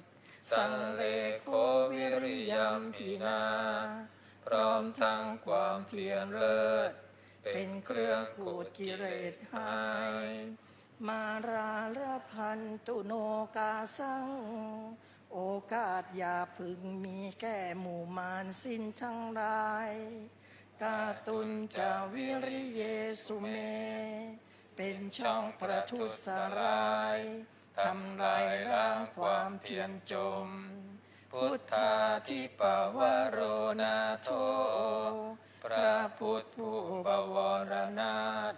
สังเลโขวิริยัมภินา พร้อมทั้งความเพียรเลิศ เป็นเครื่องขูดกิเลสหาย มาราลพันตุโนกาสัง โอกาสอย่าพึงมีแก่หมู่มารสิ้นทั้งหลาย กาตุนจาวิริเยสุเม เป็นช่องประทุษร้าย ทำลายล้างความเพียรจม พุทธาธิปวโรนาโถ พระพุทธผู้บวรนาถ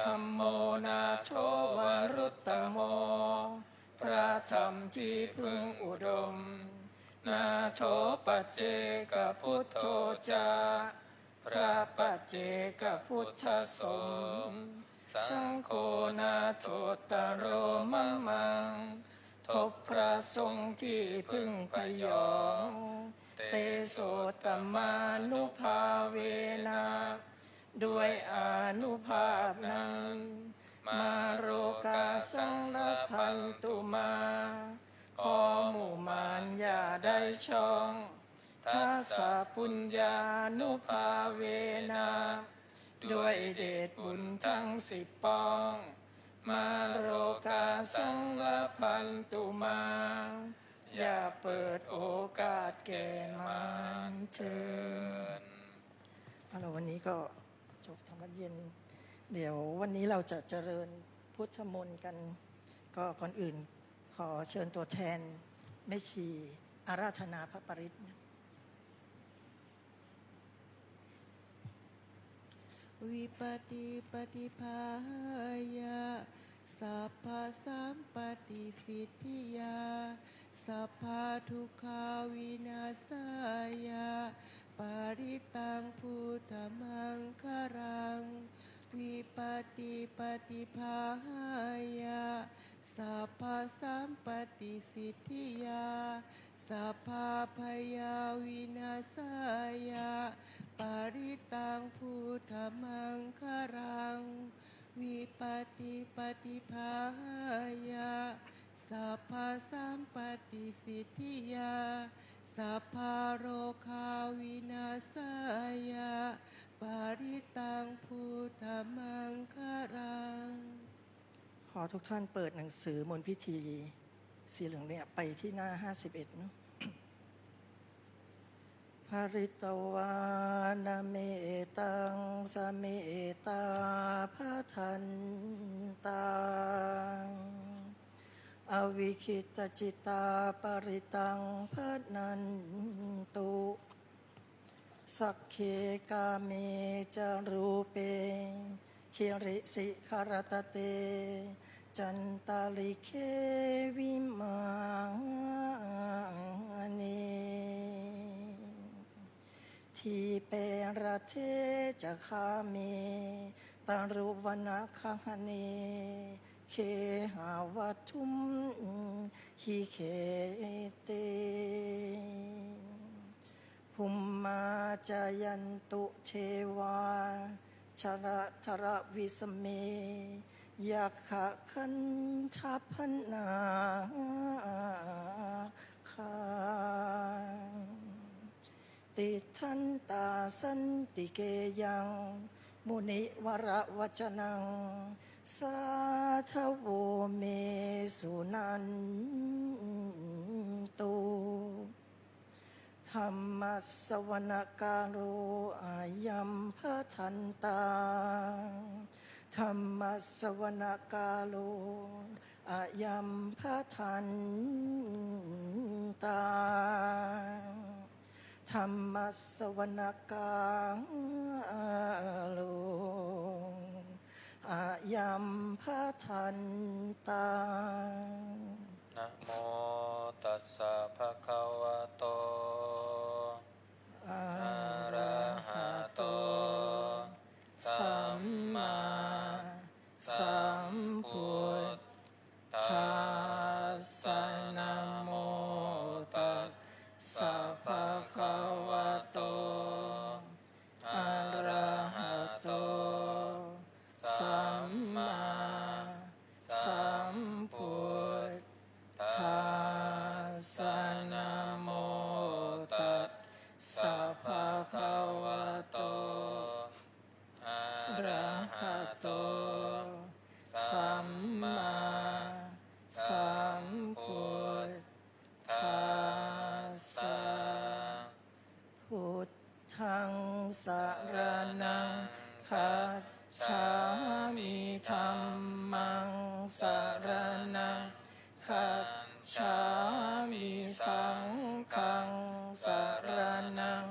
ธัมโมนาโถวรุตตโม พระธรรมที่พึ่งอุดม นาโถปัจเจกพุทโธจา พระปัจเจกพุทธสงฆ์ สังโฆนาโถตโรมะมัง ทบพระสงฆ์ที่พึ่งพยอง เตโสตมานุภาเวนะ ด้วยอานุภาพนั้น มาโรกาสังลพันตุมา ขอหมู่มารอย่าได้ช่อง ทัสสะปุญญานุภาเวนะ ด้วยเดชบุญทั้งสิบป้อง มาโรกาสังลพันตุมา อย่าเปิดโอกาสแก่มารเถิด เอาละวันนี้ก็จบธรรมวัตรเย็น เดี๋ยววันนี้เราจะเจริญพุทธมนต์กัน ก็ก่อนอื่นขอเชิญตัวแทนแม่ชีอาราธนาพระปริตร Vipattipaṭibāhāya sabbasampattisiddhiyā sabbadukkhavināsāya parittaṃ brūtha maṅgalaṃ. Vipattipaṭibāhāya sabbasampattisiddhiyā sabbabhayavināsā ทุกท่านเปิดหนังสือมูลพิธีสีเหลืองเนี่ยไปที่หน้า ห้าสิบเอ็ด เนาะ Pharitvāna mettaṃ samettā bhadantā avikkhittacittā parittaṃ bhaṇantu. Sagge kāme ca rūpe girisikharataṭe cantalikkhe vimāne dīpe raṭṭhe ca gāme taruvanagahane gehavatthumhi khette bhummā cāyantu devā jalathalavisame yakkhagandhabbanāgā tiṭṭhantā santike yaṃ munivaravacanaṃ sādhavo me suṇantu. Dhammassavanakālo ayam bhadantā. Dhammassavanakālo ayam bhadantā. Dhammassavanakālo ayam bhadantā. Namo tassa bhagavato arahato sammāsambuddhassa. Namo tassa bhagavato arahato sammāsambuddhassa. Namo tassa bhagavato arahato sammāsambuddhassa. Buddhaṃ saraṇaṃ gacchāmi. Dhammaṃ saraṇaṃ gacchāmi. Saṅghaṃ saraṇaṃ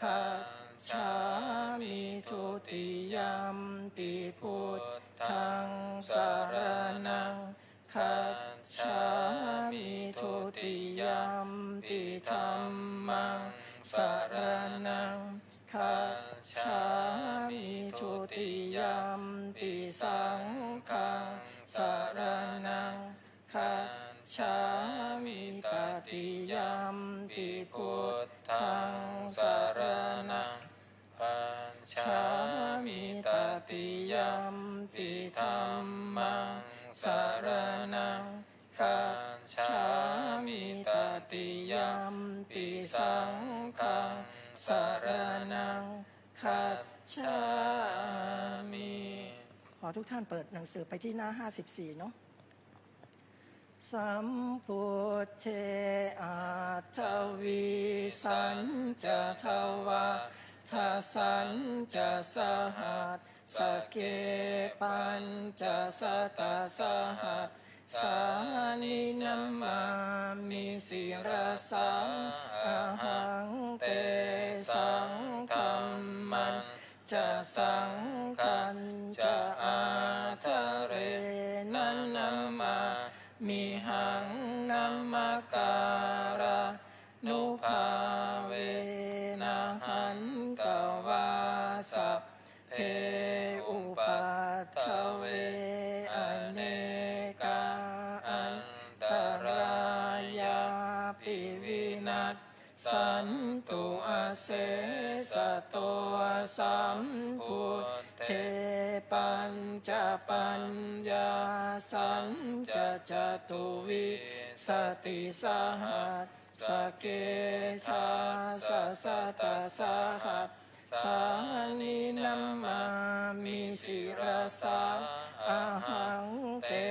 gacchāmi. Dutiyampi buddhaṃ saraṇaṃ gacchāmi. Dutiyampi dhammaṃ saraṇaṃ gacchāmi. Dutiyampi saṅghaṃ saraṇaṃ gacchāmi. Tatiyampi buddhaṃ saraṇaṃ gacchāmi. Tatiyampi dhammaṃ saraṇaṃ gacchāmi. Tatiyampi saṅghaṃ saraṇaṃ gacchāmi. ขอทุกท่านเปิดหนังสือไปที่หน้า ห้าสิบสี่ เนาะ Sambuddhe aṭṭhavīsañca dvādasañca sahassake pañcasatasahassāni namāmi sirasā ahaṃ. Tesaṃ dhammañ ca saṅghañca ādarena namāmihaṃ. Namakārānubhāvena hantvā sabbe upaddave anekā antarāyāpi vinassantu asesato. Sambuddhe pañcapaññāsañca catuvīsatisahassake dasasatasahassāni namāmi sirasā ahaṃ. Te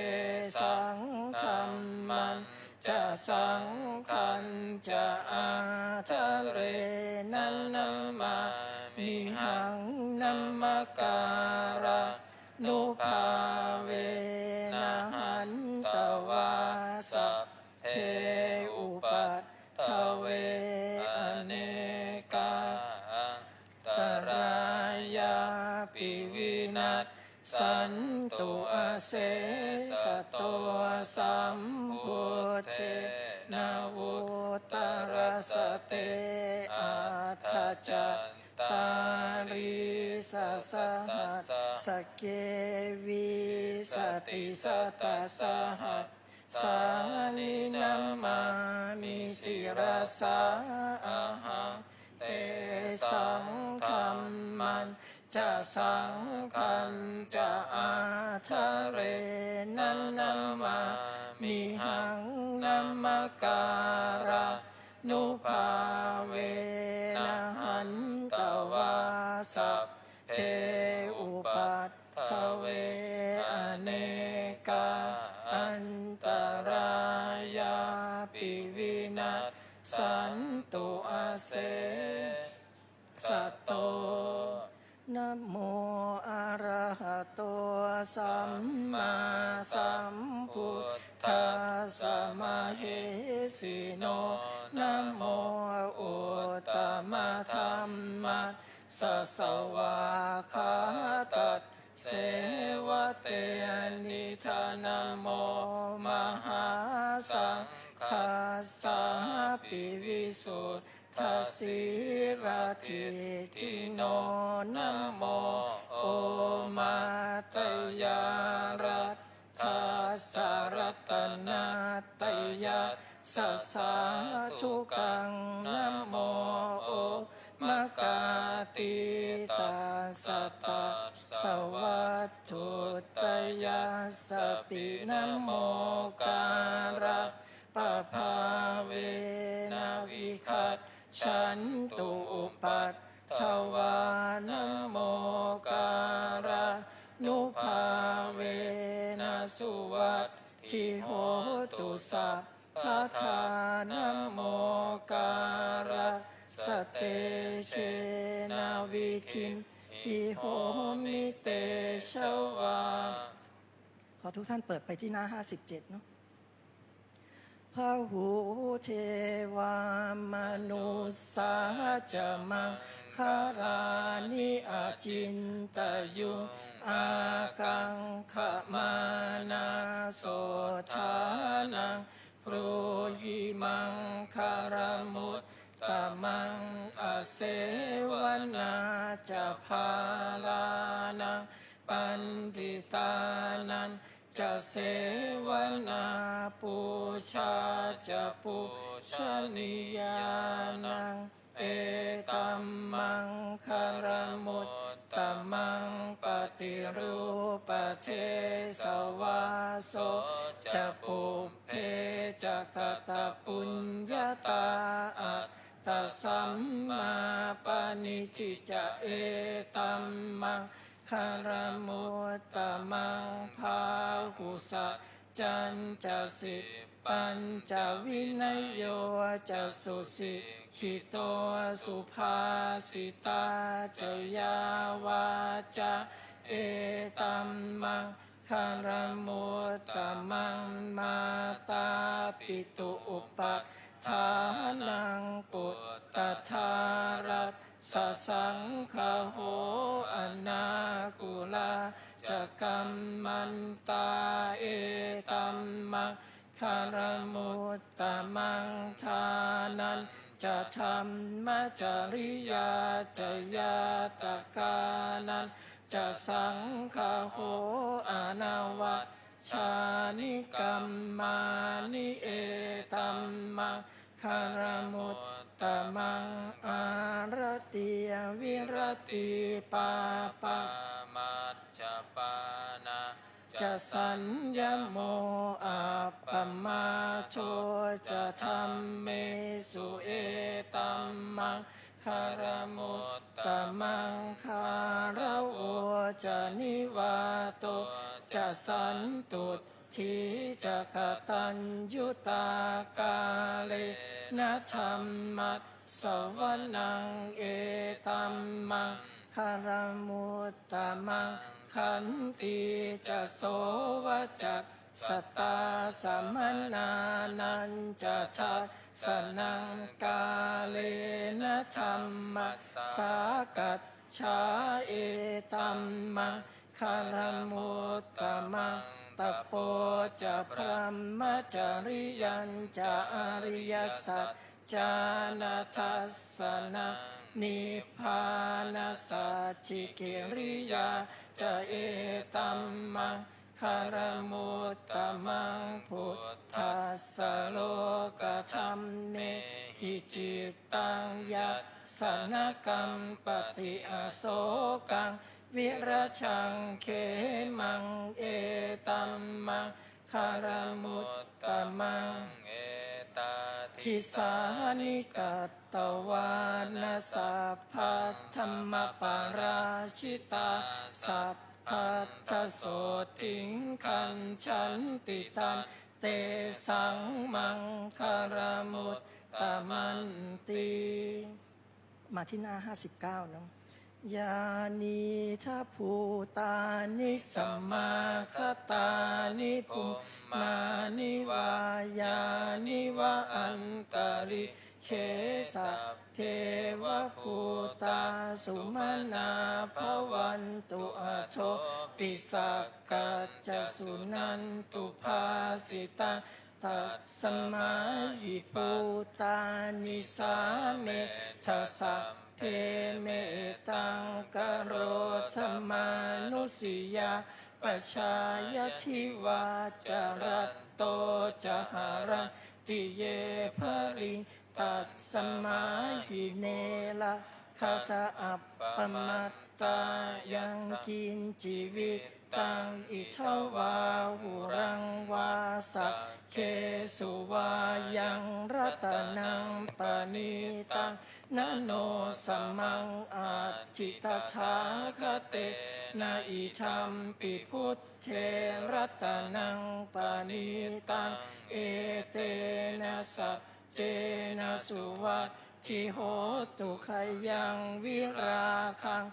saṅghañca ādarena namāmihaṃ. Namakārānubhāvena hantvā sabbe upaddave anekā antarāyāpi vinassantu asesato. Sambuddhe navuttarasate aṭṭhacattālīsasahassake vīsatisatasahassāni namāmi sirasā ahaṃ. Tesaṃ dhammañca saṅghañca ādarena namāmihaṃ. Namakārānubhāvena hantvā sabbe upaddave anekā antarāyāpi vinassantu asesato. Namo arahato sammāsambuddhassa mahesino. Namo uttamadhammassa svākkhātasseva tenidha. Namo mahāsaṅghassāpi visud dhasīladiṭṭhino. Namo omātyāraddhassa ratanattayassa sādhukaṃ. Namo omakātītassa tassa vatthuttayassapi. Namokārappabhāvena vigac chantu upaddavā. Namokārānubhāvena suvatthi hotu sabbadā. Namokārassa tejena vidhimhi homi tejavā. ขอทุกท่านเปิดไปที่หน้า ห้าสิบเจ็ด เนาะ Bahū devā manussā ca maṅgalāni acintayuṃ, ākaṅkhamānā sotthānaṃ brūhi maṅgalamuttamaṃ. Asevanā ca bālānaṃ paṇḍitānañca sevanā, pūjā ca pūjanīyānaṃ etammaṅgalamuttamaṃ. Paṭirūpadesavāso ca pubbe ca katapuññatā, attasammāpaṇidhi ca etammaṅgalamuttamaṃ. Bāhusaccañca sippañca vinayo ca susikkhito, subhāsitā ca yā vācā etammaṅ galamuttamaṃ. Mātāpitu upaṭṭhānaṃ puttadārassa saṅgaho, anākulā ca kammantā etammaṅgalamuttamaṃ. Dānañca dhammacariyā ca ñātakānañ ca saṅgaho, anavajjāni kammāni etammaṅgalamuttamaṃ. Āratī viratī pāpā majjapānā ca saññamo, appamādo ca dhammesu etammaṅgalamuttamaṃ. Gāravo ca nivāto ca santu Mettā ca kataññutā kālena dhammassavanaṃ etammaṅgalamuttamaṃ. Khantī ca sovacassatā samaṇānañca dassanaṃ kālena dhammasākacchā etammaṅgalamuttamaṃ. Tapo ca brahmacariyañca ariyasaccāna dassanaṃ nibbānasacchikiriyā ca etammaṅgalamuttamaṃ. Phuṭṭhassa lokadhammehi cittaṃ yassa na kampati asokaṃ virajaṃ khemaṃ etammaṅgalamuttamaṃ. Etādisāni katvāna sabbattha-maparājitā sabbattha sotthiṃ gacchanti taṃ tesaṃ maṅgalamuttamanti. มาที่หน้า ห้าสิบเก้า เนาะ Yānīdha bhūtāni samāgatāni bhummāni vā yāni va antalikkhe sabbeva bhūtā sumanā bhavantu athopi sakkacca suṇantu bhāsitaṃ. Tasmā hi bhūtā nisāmetha sabbe mettaṃ karotha mānusiyā pajāya divā ca ratto ca haranti ye baliṃ. Tasmā hi ne rakkhatha appamā ttā yaṃ kiñci vittaṃ idha vā huraṃ vā saggesu vā yaṃ ratanaṃ paṇītaṃ na no samaṃ atthi tathāgatena idampi buddhe ratanaṃ paṇītaṃ etena saccena suvatthi hotu. Khayaṃ virāgaṃ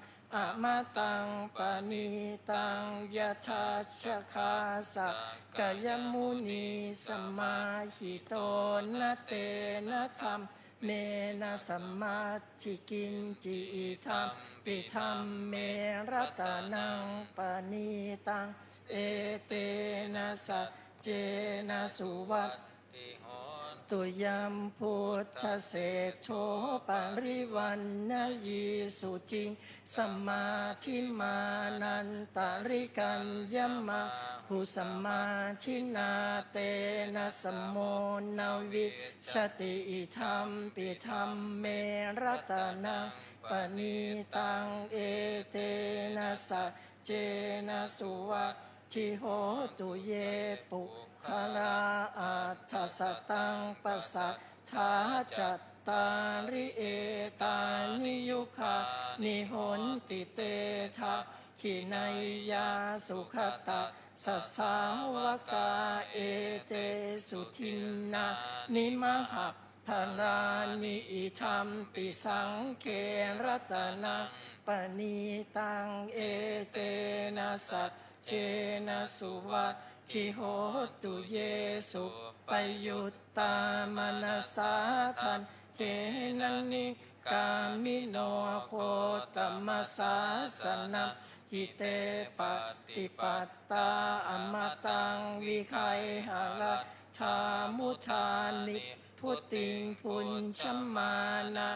amataṃ paṇītaṃ yadajjhagā sakyamunī samāhito na tena dhammena samatthi kiñci idampi dhamme ratanaṃ paṇītaṃ etena saccena suvatthi hotu. Yambuddhaseṭṭho parivaṇṇayī suciṃ samādhimānantarikaññamāhu samādhinā tena samo na vijjati idampi dhamme ratanaṃ paṇītaṃ etena saccena suvatthi hotu. Ye puggalā aṭṭha sataṃ pasatthā cattāri etāni yugāni honti te dakkhiṇeyyā sugatassa sāvakā etesu dinnāni mahap palāni idampi saṅghe ratanaṃ paṇītaṃ etena saccena suvatthi hotu. Ye suppayuttā manasā daḷhena nikkāmino gotamasāsanamhi te pattipattā amataṃ vigayha laddhā mudhā ni bhutiṃ bhuñjamānā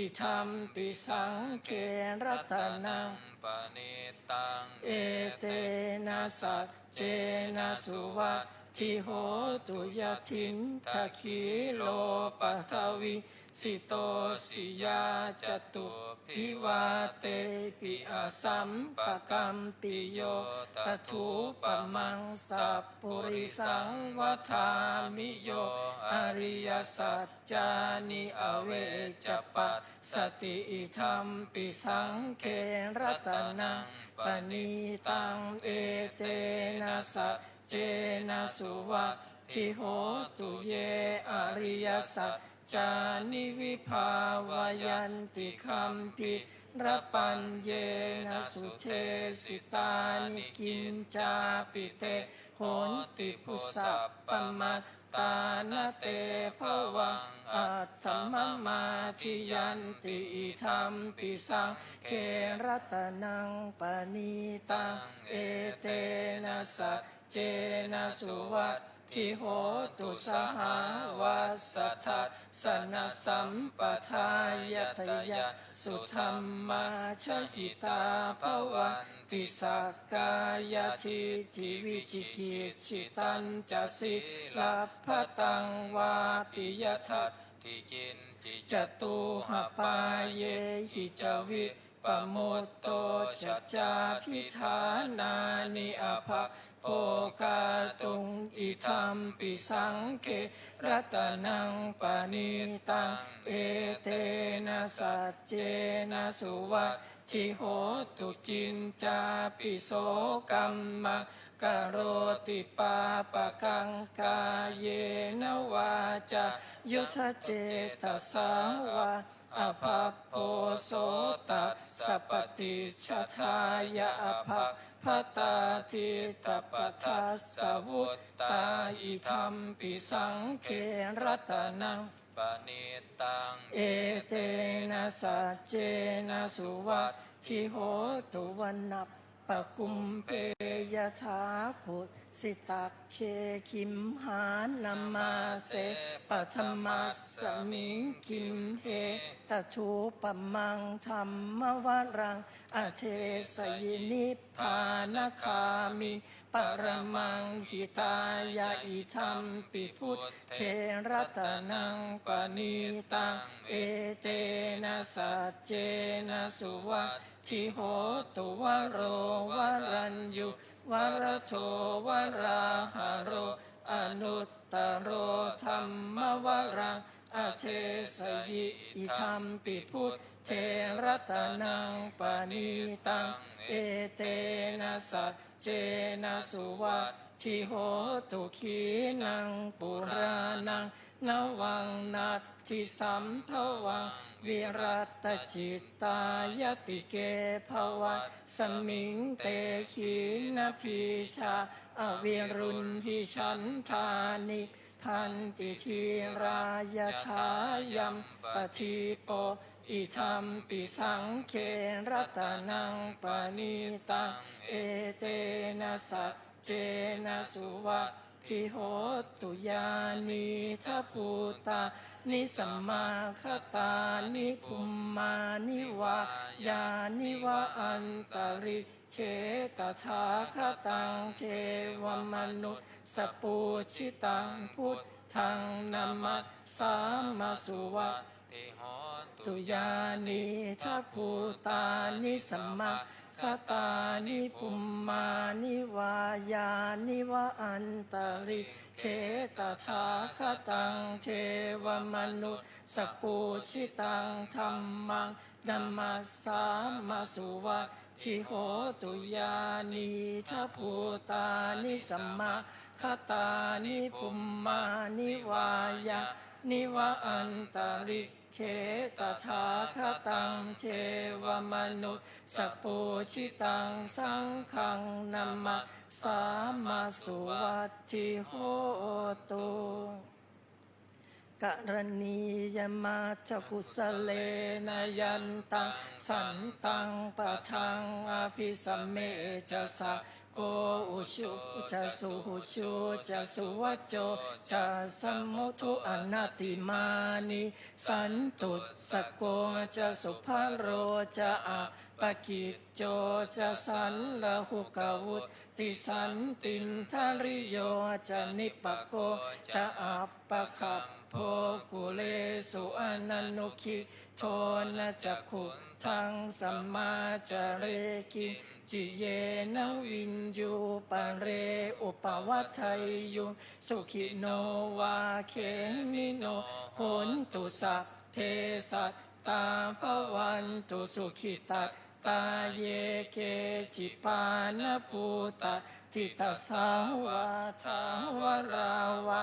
idampi saṅghe ratanaṃ paṇītaṃ etena saccena suvatthi hotu. Yathindakhīlo paṭhaviṃ sito siyā catubbhi vātehi asampakampiyo tathūpamaṃ sappurisaṃ vadāmi yo ariyasaccāni avecca passati idampi saṅghe ratanaṃ paṇītaṃ etena sac saccena suvatthi hotu. Ye ariyasaccāni vibhāvayanti gambhīrapaññena sudesitāni, kiñcāpi te honti bhusappamattāna, te bhavaṃ aṭṭhamamādiyanti. Idampi saṅghe ratanaṃ paṇītaṃ, etena saccena suvatthi hotu. Sahāvassa dassanasampadāya, tayassu dhammā jahitā bhavanti, sakkāyadiṭṭhi vicikicchitañca, sīlabbataṃ vāpi yadatthi kiñci, catūhapāyehi ca vippamuttā, cha cābhiṭhānāni abhabbo kātuṃ. Idampi saṅghe ratanaṃ paṇītaṃ, etena saccena suvatthi hotu. Kiñcāpi so kammaṃ karoti pāpakaṃ, kāyena vācāyuda cetasā vā, abhabbo so tassa paṭicchadāya, abhabbatā diṭṭhapadassa vuttā. Idampi saṅghe ratanaṃ paṇītaṃ, etena saccena suvatthi hotu. Vanappakumbe yathā phussitag ge gimhānamāse, paṭhamasmiṃ gimhe tathūpamaṃ, dhammavaraṃ adesayi, nibbānagāmiṃ paramaṃ hitāya. Idampi buddhe ratanaṃ paṇītaṃ, etena saccena suvatthi hotu. Varo varaññū varado varāharo, anuttaro dhammavaraṃ adesayi. Idampi buddhe ratanaṃ paṇītaṃ, etena saccena suvatthi hotu. Khīṇaṃ purāṇaṃ navaṃ natthi sambhavaṃ, virattacittāyatike bhavasmiṃ, te khīṇabījā avirūḷhichandā, nibbanti dhīrā yathāyampadīpo. Idampi saṅghe ratanaṃ paṇītaṃ, etena saccena suvatthi hotu. Yānīdha bhūtāni samāgatāni, bhummāni vā yāni va antalikkhe, tathāgataṃ devamanussapūjitaṃ, buddhaṃ namassāma suvatthi hotu. Yānīdha bhūtāni samāgatāni, bhummāni vā yāni va antalikkhe, tathāgataṃ devamanussapūjitaṃ, dhammaṃ namassāma suvatthi hotu. Yānīdha bhūtāni samāgatāni, bhummāni vā yāni va antalikkhe, tathāgataṃ devamanussapūjitaṃ, saṅghaṃ namassāma suvatthi hotu. Karaṇīyamatthakusalena, yantaṃ santaṃ padaṃ abhisamecca, sakko ujū ca suhujū ca, suvaco cassa mudu anatimānī, santussako ca subharo ca, appakicco ca sallahukavutti, santindriyo ca nipako ca, appagabbho kulesu ananugiddho. Na ca khuddaṃ samācare kiñci, yena viññū pare upavadeyyuṃ, sukhino vā khemino hontu, sabbe sattā bhavantu sukhitat tā ye keci pāṇabhūtatthi, tasā vā thāvarā vā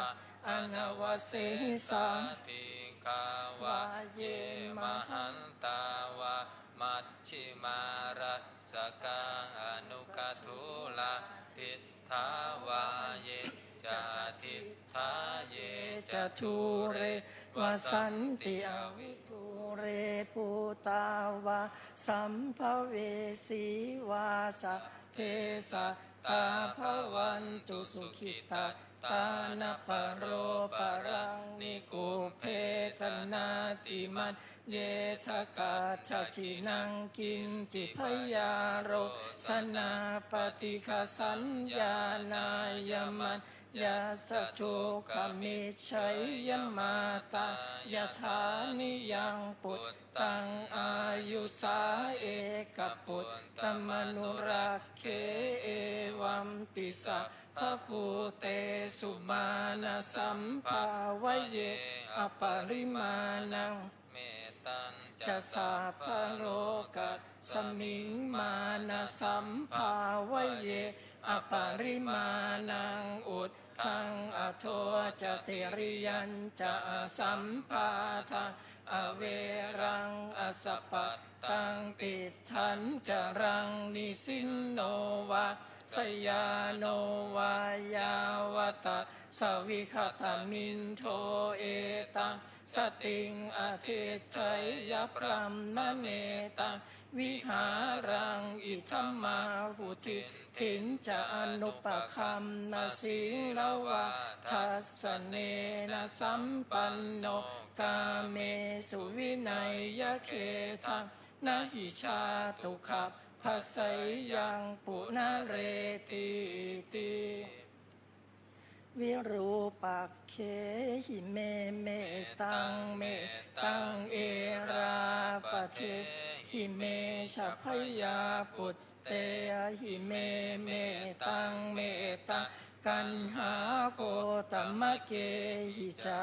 anavasesā, dīghā vā ye mahantā vā, majjhimā rassakā aṇukathūlā, diṭṭhā vā ye ca adiṭṭhā, ye ca dūre vasanti avidūre, bhūtā vā sambhavesī vā, sabbe sattā bhavantu sukhitattā. Na paro paraṃ nikubbetha, nātimaññetha katthaci naṃ kiñci, byārosanā paṭighasaññā, nāññamaññassa dukkhamiccheyya. Mātā yathā niyaṃ puttaṃ, āyusā ekaputtamanurakkhe, evampi sabbabhūtesu, mānasambhāvaye aparimāṇaṃ. Mettañca sabbalokasmiṃ, mānasambhāvaye aparimāṇaṃ, uddhaṃ adho ca tiriyañca, asambādhaṃ averaṃ asapattaṃ. Tiṭṭhañcaraṃ nisinno vā, sayāno vā yāvatassa vigatamiddho, etaṃ satiṃ adhiṭṭheyya, brahmametaṃ vihāraṃ idhamāhu. Diṭṭhiñca anupagamma, sīlavā dassanena sampanno, kāmesu vineyya gedhaṃ, na hi jātu gabbhaseyyaṃ punaretīti. Virūpakkhehi me mettaṃ, mettaṃ erāpathehi me ca, bhayāputtehi me mettaṃ, mettaṃ kañhāgotamakkehi ca,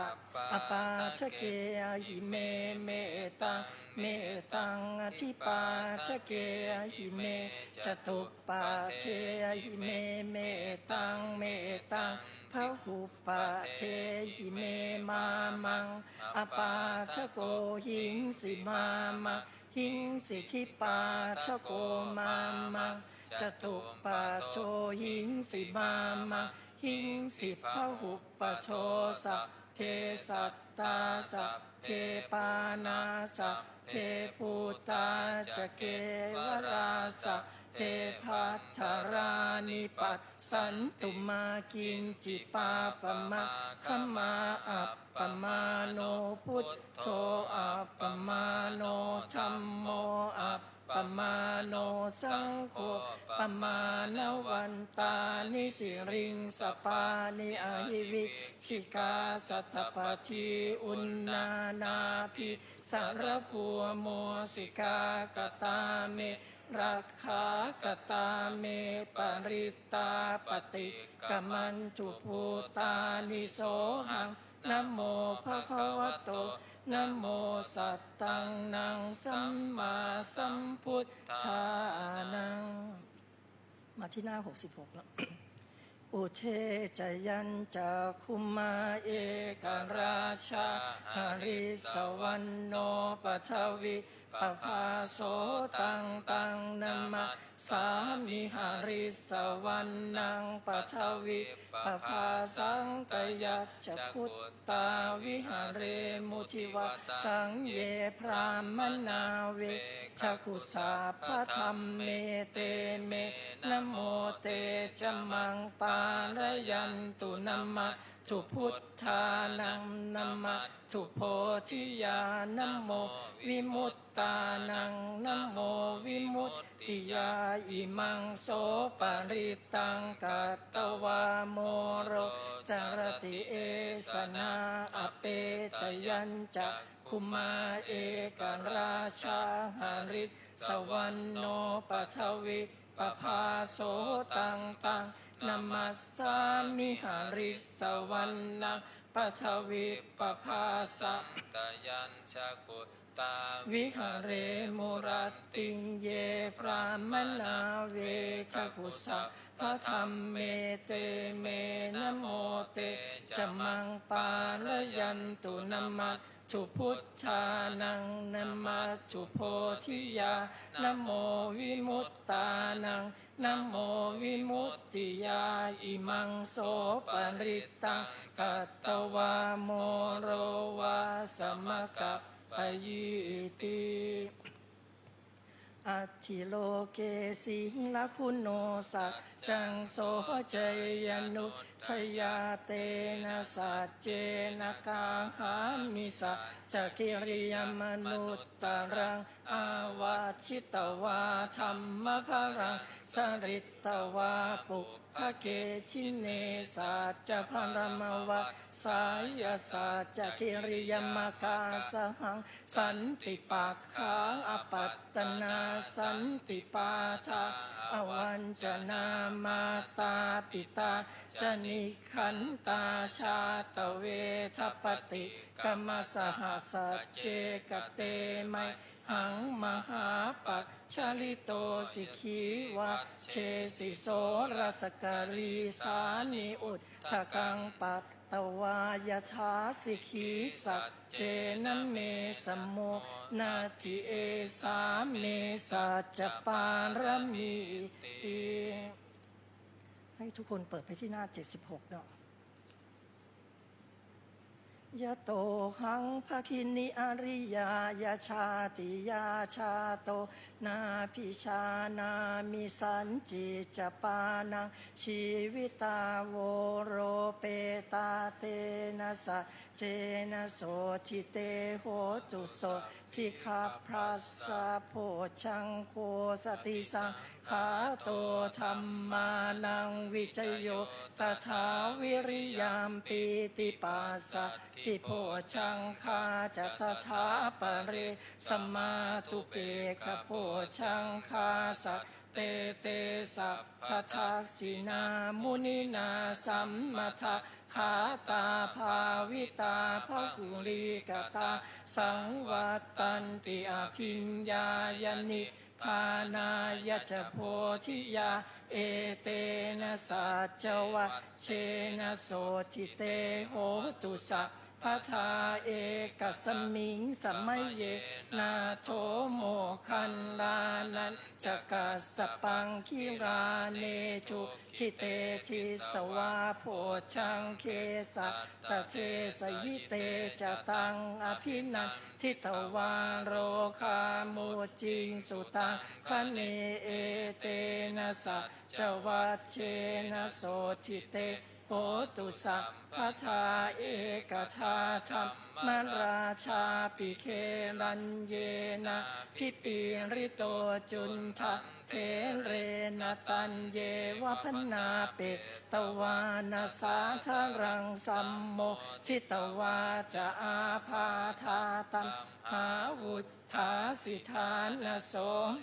apādakehi me mettaṃ, mettaṃ adhipādakehi me, catuppadehi me mettaṃ, mettaṃ bahuppadehi me, māmaṃ apādako hingsi, māmaṃ hingsi dvipādako, māmaṃ catuppado hingsi, māmaṃ hingsi bahuppado. Sabbe sattā sabbe pāṇā, sabbe bhūtā ca kevalā, sabbe bhadrāni passantu, mā kiñci pāpam agghamā. Appamāṇo buddho, appamāṇo dhammo, appamāṇo saṅgho, pamāṇavantāni siriṃsapāni, ahi vicchikā satapadī uṇṇānābhī sarabū mūsikā. Katā me rakkhā, katā me parittā, paṭikkamantu bhūtāni, sohaṃ namo bhagavato, namo sattannaṃ sammāsambuddhānaṃ. มาที่หน้า หกสิบหก แล้ว Udde ca yañcakkhumā ekarājā, harissavaṇṇo paṭhavippabhāso, taṃ taṃ namassāmi harissavaṇṇaṃ paṭhavippabhāsaṃ. Tayajja guttā viharemu divasaṃ, ye brāhmaṇā vedagu sabbadhamme, te me namo te ca maṃ pālayantu. Namatthu buddhānaṃ, namatthu bodhiyā, namo vimuttānaṃ, namo vimuttiyā. Imaṃ so parittaṃ katvā moro carati esanā. Apetayañcakkhumā ekarājā, harissavaṇṇo paṭhavippabhāso, taṃ taṃ namassāmi harissavaṇṇaṃ paṭhavippabhāsaṃ. Tayajja guttā tā viharemu rattiṃ. Ye brāhmaṇā vedagu sabbadhamme, te me namo te ca maṃ pālayantu. Namatthu buddhānaṃ, namatthu bodhiyā, namo vimuttānaṃ, namo vimuttiyā. Imaṃ so parittaṃ katvā moro vāsamakappayīti. Atthi loke sīlaguṇo saccaṃ, soceyyanuddayā tena saccena kāhāmi saccakiriyamanuttaraṃ. Āvajjitvā dhammabalaṃ saritvā pubbake jine, saccabalamavassāya saccakiriyamakāsahaṃ. Santi pakkhā apattanā, santi pādā avañcanā, mātā pitā ca nikkhantā, jātaveda paṭikkama. Saha sacce kate mayhaṃ, mahāpajjalito sikhī, vajjesi soḷasa karīsāni, udakaṃ patvā yathā sikhī. Saccena me samo natthi, esā me saccapāramīti. ให้ทุกคนเปิดไปที่หน้า เจ็ดสิบหก เนาะ Yatohaṃ bhagini ariyāya jātiyā jāto, nābhijānāmi sañcicca pāṇaṃ, jīvitā voropetā tena saccena sotthi te hotu. Sotthi gabbhassa bojjhaṅgo satisaṅ khāto, dhammānaṃ vicayo tathā, viriyampīti passaddhi bojjhaṅgā ca tathāpare, samādhupekkhabojjhaṅgā, sattete sabbadassinā muninā sammadakkhātā, bhāvitā bahulīkatā saṃvattanti abhiññāya nibbānāya ca bodhiyā. Etena saccavajjena sotthi te hotu sabbadā. Ekasmiṃ samaye nātho moggallānañca kassapaṃ gilāne dukkhite disvā bojjhaṅge satta desayi. Te ca taṃ abhinanditvā rogā mucciṃsu taṅkhaṇe. Etena saccavajjena sotthi te hotu sabbadā. Ekadā dhammarājāpi gelaññenābhipīḷito, cundattherena taññeva bhaṇāpetvāna sādaraṃ, sammoditvā ca ābādhā tamhā vuṭṭhāsi ṭhānaso.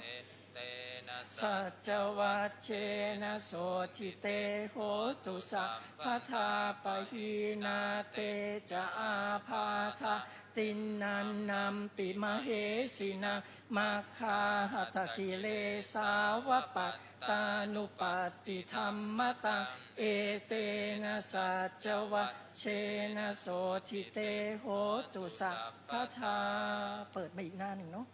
Etena saccavajjena sotthi te hotu sabbadā. Pahīnā te ca ābādhā tiṇṇannampi mahesinaṃ, maggāhatakilesā va pattānuppattidhammataṃ. Etena saccavajjena sotthi te hotu sabbadā. เปิดมาอีกหน้าหนึ่งเนาะ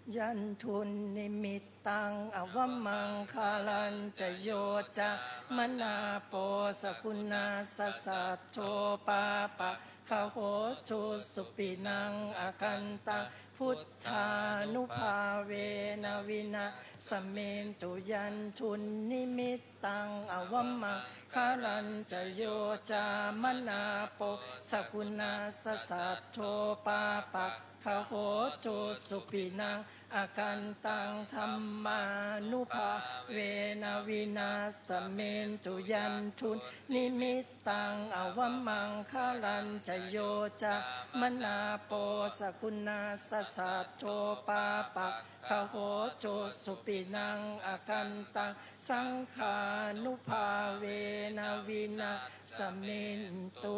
Yandunnimittaṃ avamaṅgalañca, yo cāmanāpo sakuṇassa saddo, pāpaggaho dussupinaṃ akantaṃ, buddhānubhāvena vināsamentu. Yandunnimittaṃ avamaṅgalañca, yo cāmanāpo sakuṇassa saddo, pāpaggaho dussupinaṃ akantaṃ, dhammānubhāvena vināsamentu. Yandunnimittaṃ avamaṅgalañca, yo cāmanāpo sakuṇassa saddo, pāpaggaho dussupinaṃ akantaṃ, saṅghānubhāvena vināsamentu.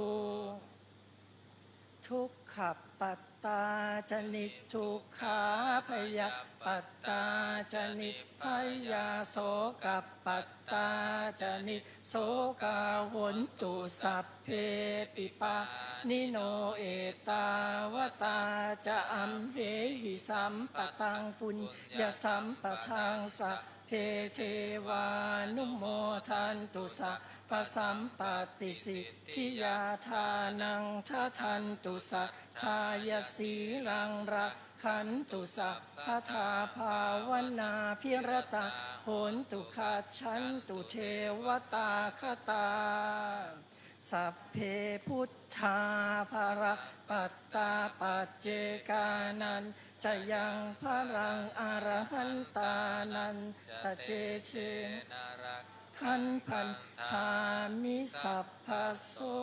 Dukkhappat ca niddukkhā, bhayappattā ca nibbhayā, sokappattā ca nissokā hontu sabbepi pāṇino. Ettāvatā ca amhehi sambhataṃ puññasampadaṃ, sabbe devānumodantu sabbasampattisiddhiyā. Dānaṃ dadantu saddhāya, sīlaṃ rakkhantu sabbadā, bhāvanābhiratā hontu, gacchantu devatāgatā. Sabbe buddhā balappattā, paccekānañca yaṃ balaṃ, arahantānañca tejena, rakkhaṃ bandhāmi sabbaso.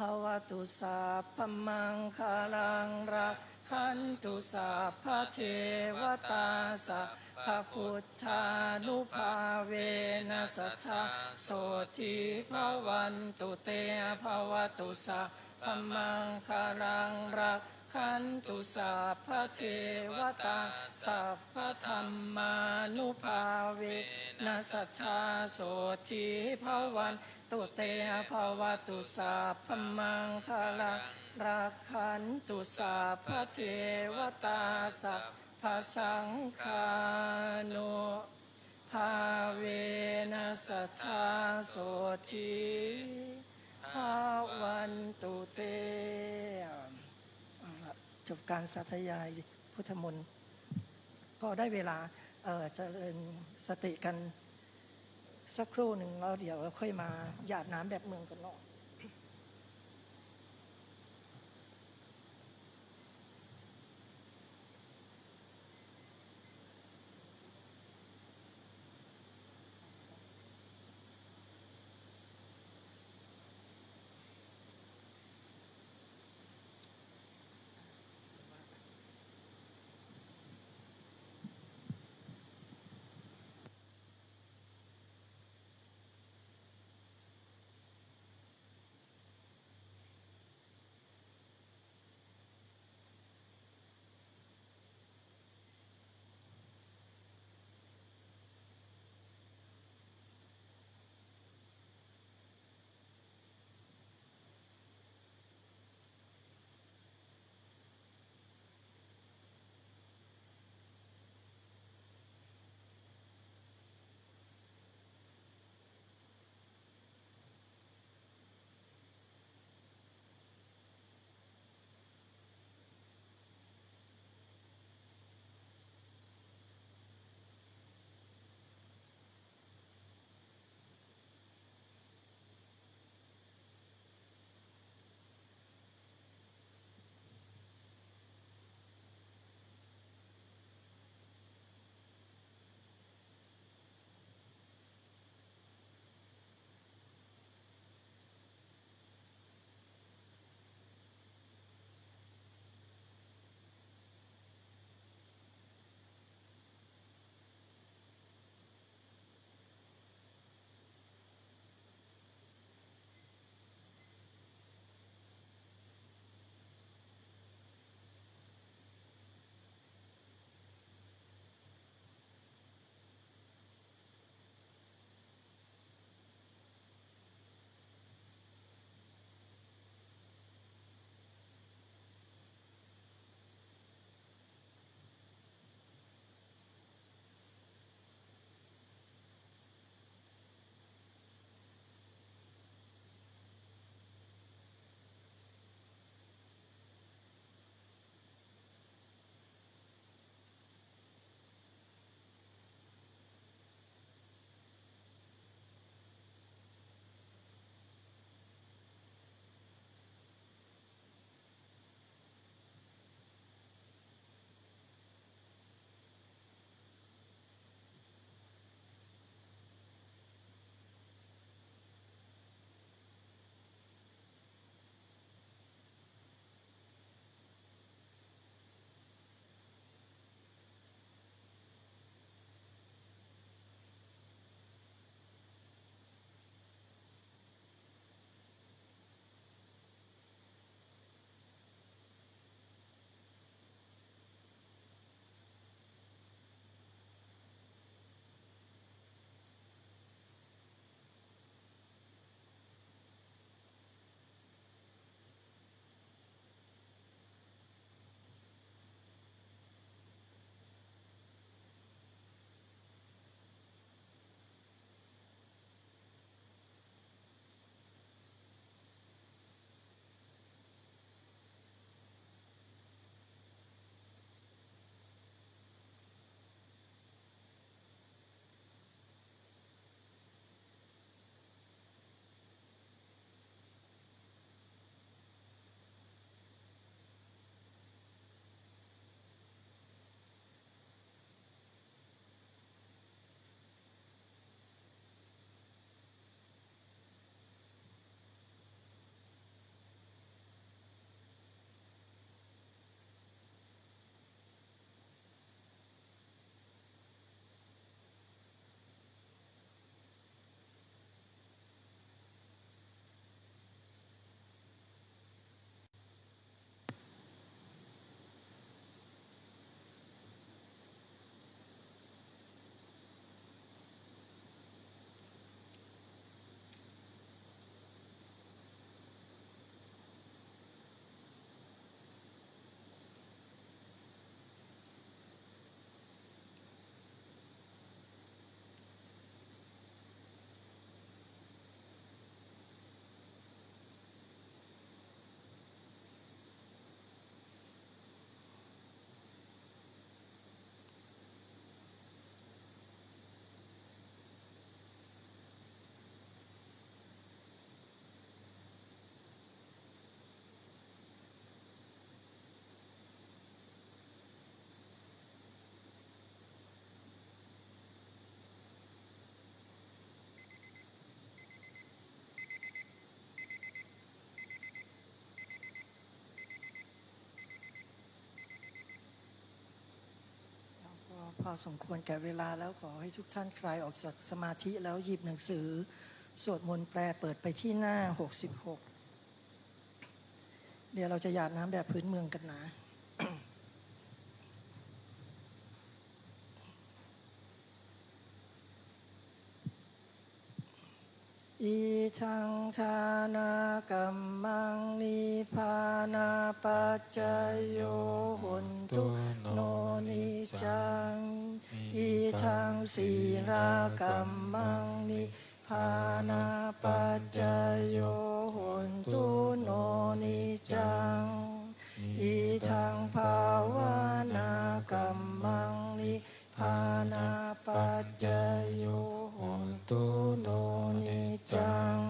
Bhavatu sabbamaṅgalaṃ, rakkhantu sabbadevatā, sabbabuddhānubhāvena sadā sotthī bhavantu te. Bhavatu sabbamaṅgalaṃ, rakkhantu sabbadevatā, sabbadhammānubhāvena sadā sotthī bhavantu te. Bhavatu sabbamaṅgalaṃ, rakkhantu sabbadevatā, sabbasaṅghānubhāvena sadā sotthī bhavantu te. เอาละ จบการสาธยายพุทธมนต์ ก็ได้เวลา เอ่อ เจริญสติกันสักครู่หนึ่ง แล้วเดี๋ยวเราค่อยมาหยาดน้ำแบบเมืองกันเนาะ พอสมควรแก่เวลาแล้ว ขอให้ทุกท่านคลายออกจากสมาธิแล้วหยิบหนังสือสวดมนต์แปลเปิดไปที่หน้า หกสิบหก เดี๋ยวเราจะหยาดน้ำแบบพื้นเมืองกันนะ Idaṃ dānakammaṃ nibbānapaccayo hontu no niccaṃ. Idaṃ sīlakammaṃ nibbānapaccayo hontu no niccaṃ. Idaṃ bhāvanākammaṃ ni bānapaccayo hontu no niccaṃ.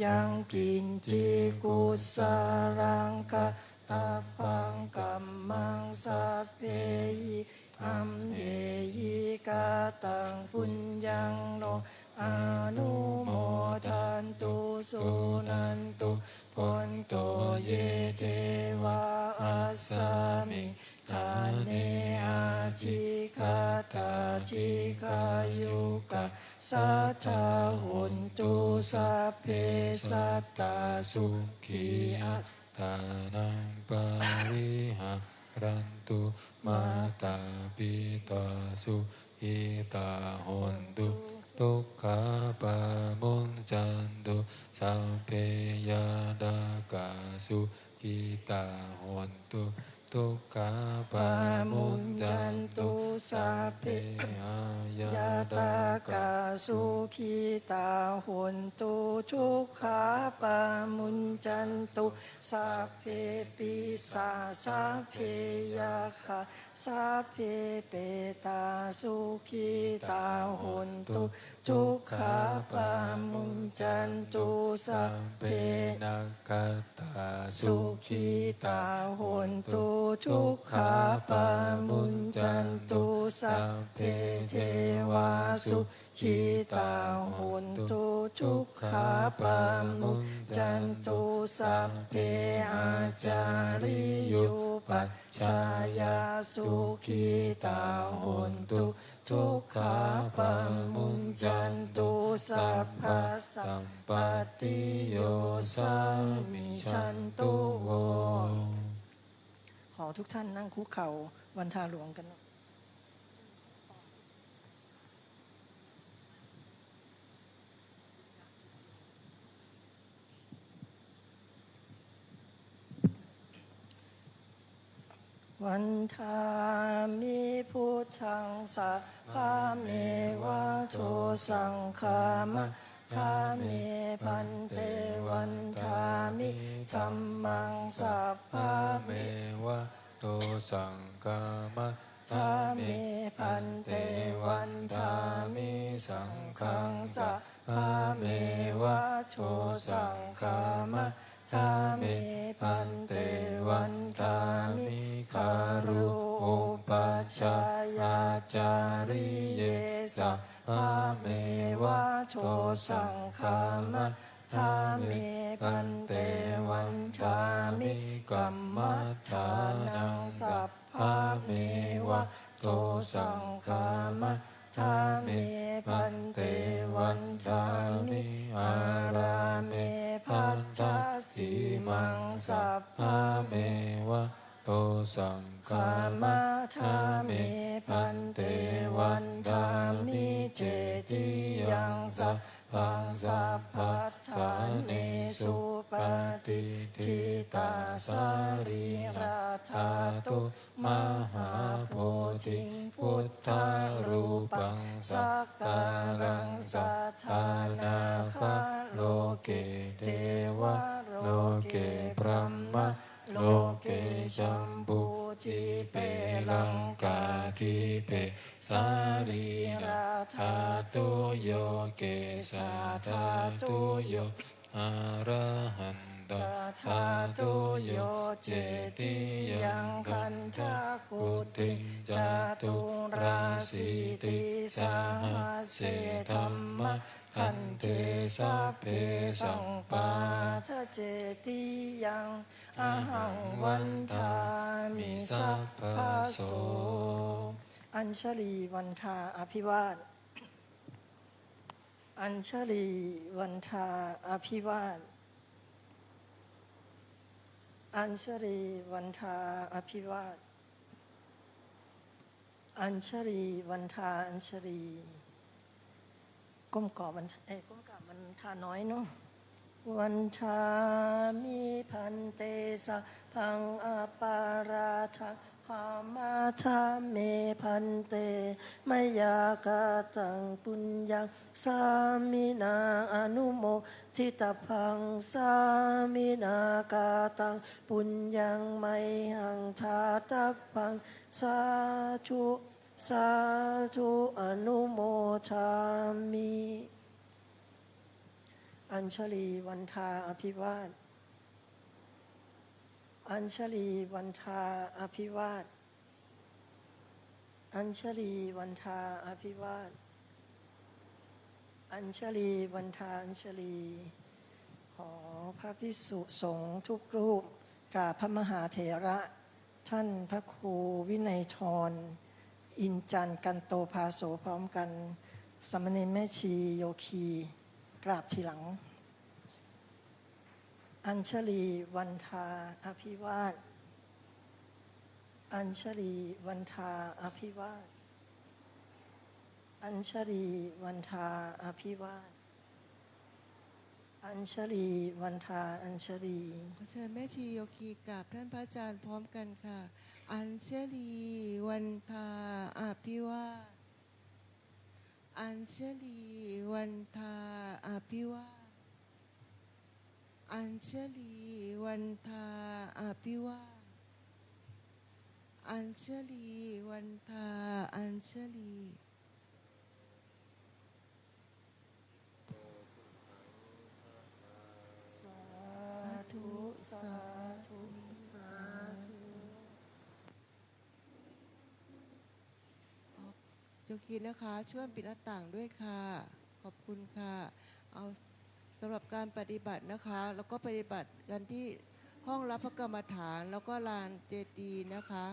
Yaṃ kiñci kusalaṃ kattabbaṃ kammaṃ sabbehi amhehi kataṃ puññaṃ no anumodantu suṇantu bhonto ye devā asmiṃ ṭhāne adhigatā dīghāyukā sadā hontu sabbe sattā sukhī attānaṃ pariharantu. Mātā pitā sukhitā hontu dukkhā pamuñcantu. Sabbe ñātakā sukhitā hontu dukkhā pamuñcantu. Sabbe aññātakā sukhitā hontu dukkhā pamuñcantu. Sabbe pisā sabbe yakkhā sabbe petā sukhitā hontu dukkhā pamuñcantu. Sabbe nakkhattā sukhitā hontu dukkhā pamuñcantu. Sabbe devā sukhitā hontu dukkhā pamuñcantu. Sabbe ācariyupajjhāyā sukhitā hontu dukkhā pamuñcantu. Sabbasampattiyo samijjhantu vo. ขอทุกท่านนั่งคุกเข่าวันทาหลวงกัน Vandāmi buddhaṃ sabbameva dosaṃ khamatha me bhante. Vandāmi dhammaṃ sabbameva dosaṃ khamatha me bhante. Vandāmi saṅghaṃ sabbameva dosaṃ khamatha me bhante. Vandāmi gurūpajjhāyācariye sabbameva dosaṃ khamatha me bhante. Vandāmi kammaṭṭhānaṃ sabbameva dosaṃ khamatha me bhante. Vandāmi ārāme bhaddasīmaṃ sabbameva dosaṃ khamatha me bhante. Vandāmi cetiyaṃ sabbaṃ sabbaṭṭhānesu patiṭṭhitā sarīradhātu mahābodhiṃ buddharūpaṃ sakalaṃ sadā nāgaloke devaloke brahmaloke jambudīpelangkādīpe sarīradhātuyo kesadhātuyo arahantadhātuyo cetiyaṃ gandhakuṭiṃ caturāsītisahasсе dhammakkhandhe sabbesaṃ paṭṭhacetiyaṃ ahaṃ vandāmi sabbaso. Añjalī vandā abhivād. Añjalī vandā abhivād. Añjalī vandā abhivād. Añjalī vandā añjalī. ก้มกราบ vandā เอ้ย ก้มกราบ vandā น้อยเนาะ Vandāmi bhante sabbaṃ aparādhaṃ khamatha me bhante, mayā kataṃ puññaṃ sāminā anumoditabbaṃ, sāminā kataṃ puññaṃ mayhaṃ dātabbaṃ, sādhu sādhu anumodāmi. Añjalī vandā abhivād. Añjalī vandā abhivād. Añjalī vandā abhivād. Añjalī vandā añjalī. ขอพระภิกษุสงฆ์ทุกรูปกราบพระมหาเถระ ท่านพระครูวินัยทร อินจันทร์ กันโตภาโส พร้อมกัน สามเณรแม่ชีโยคี กราบทีหลัง Añjalī vandā abhivād. Añjalī vandā abhivād. Añjalī vandā abhivād. Añjalī vandā añjalī. ขอเชิญแม่ชีโยคีกราบท่านพระอาจารย์พร้อมกันค่ะ Añjalī vandā abhivād. Añjalī vandā abhivād. Añjalī vandā abhivād. Añjalī vandā añjalī. Sādhu sādhu sādhu. โยคีนะคะ ช่วยปิดหน้าต่างด้วยค่ะ ขอบคุณค่ะ เอา สำหรับการปฏิบัตินะคะ แล้วก็ปฏิบัติกันที่ห้องรับพระกรรมฐาน แล้วก็ลานเจดีย์นะคะ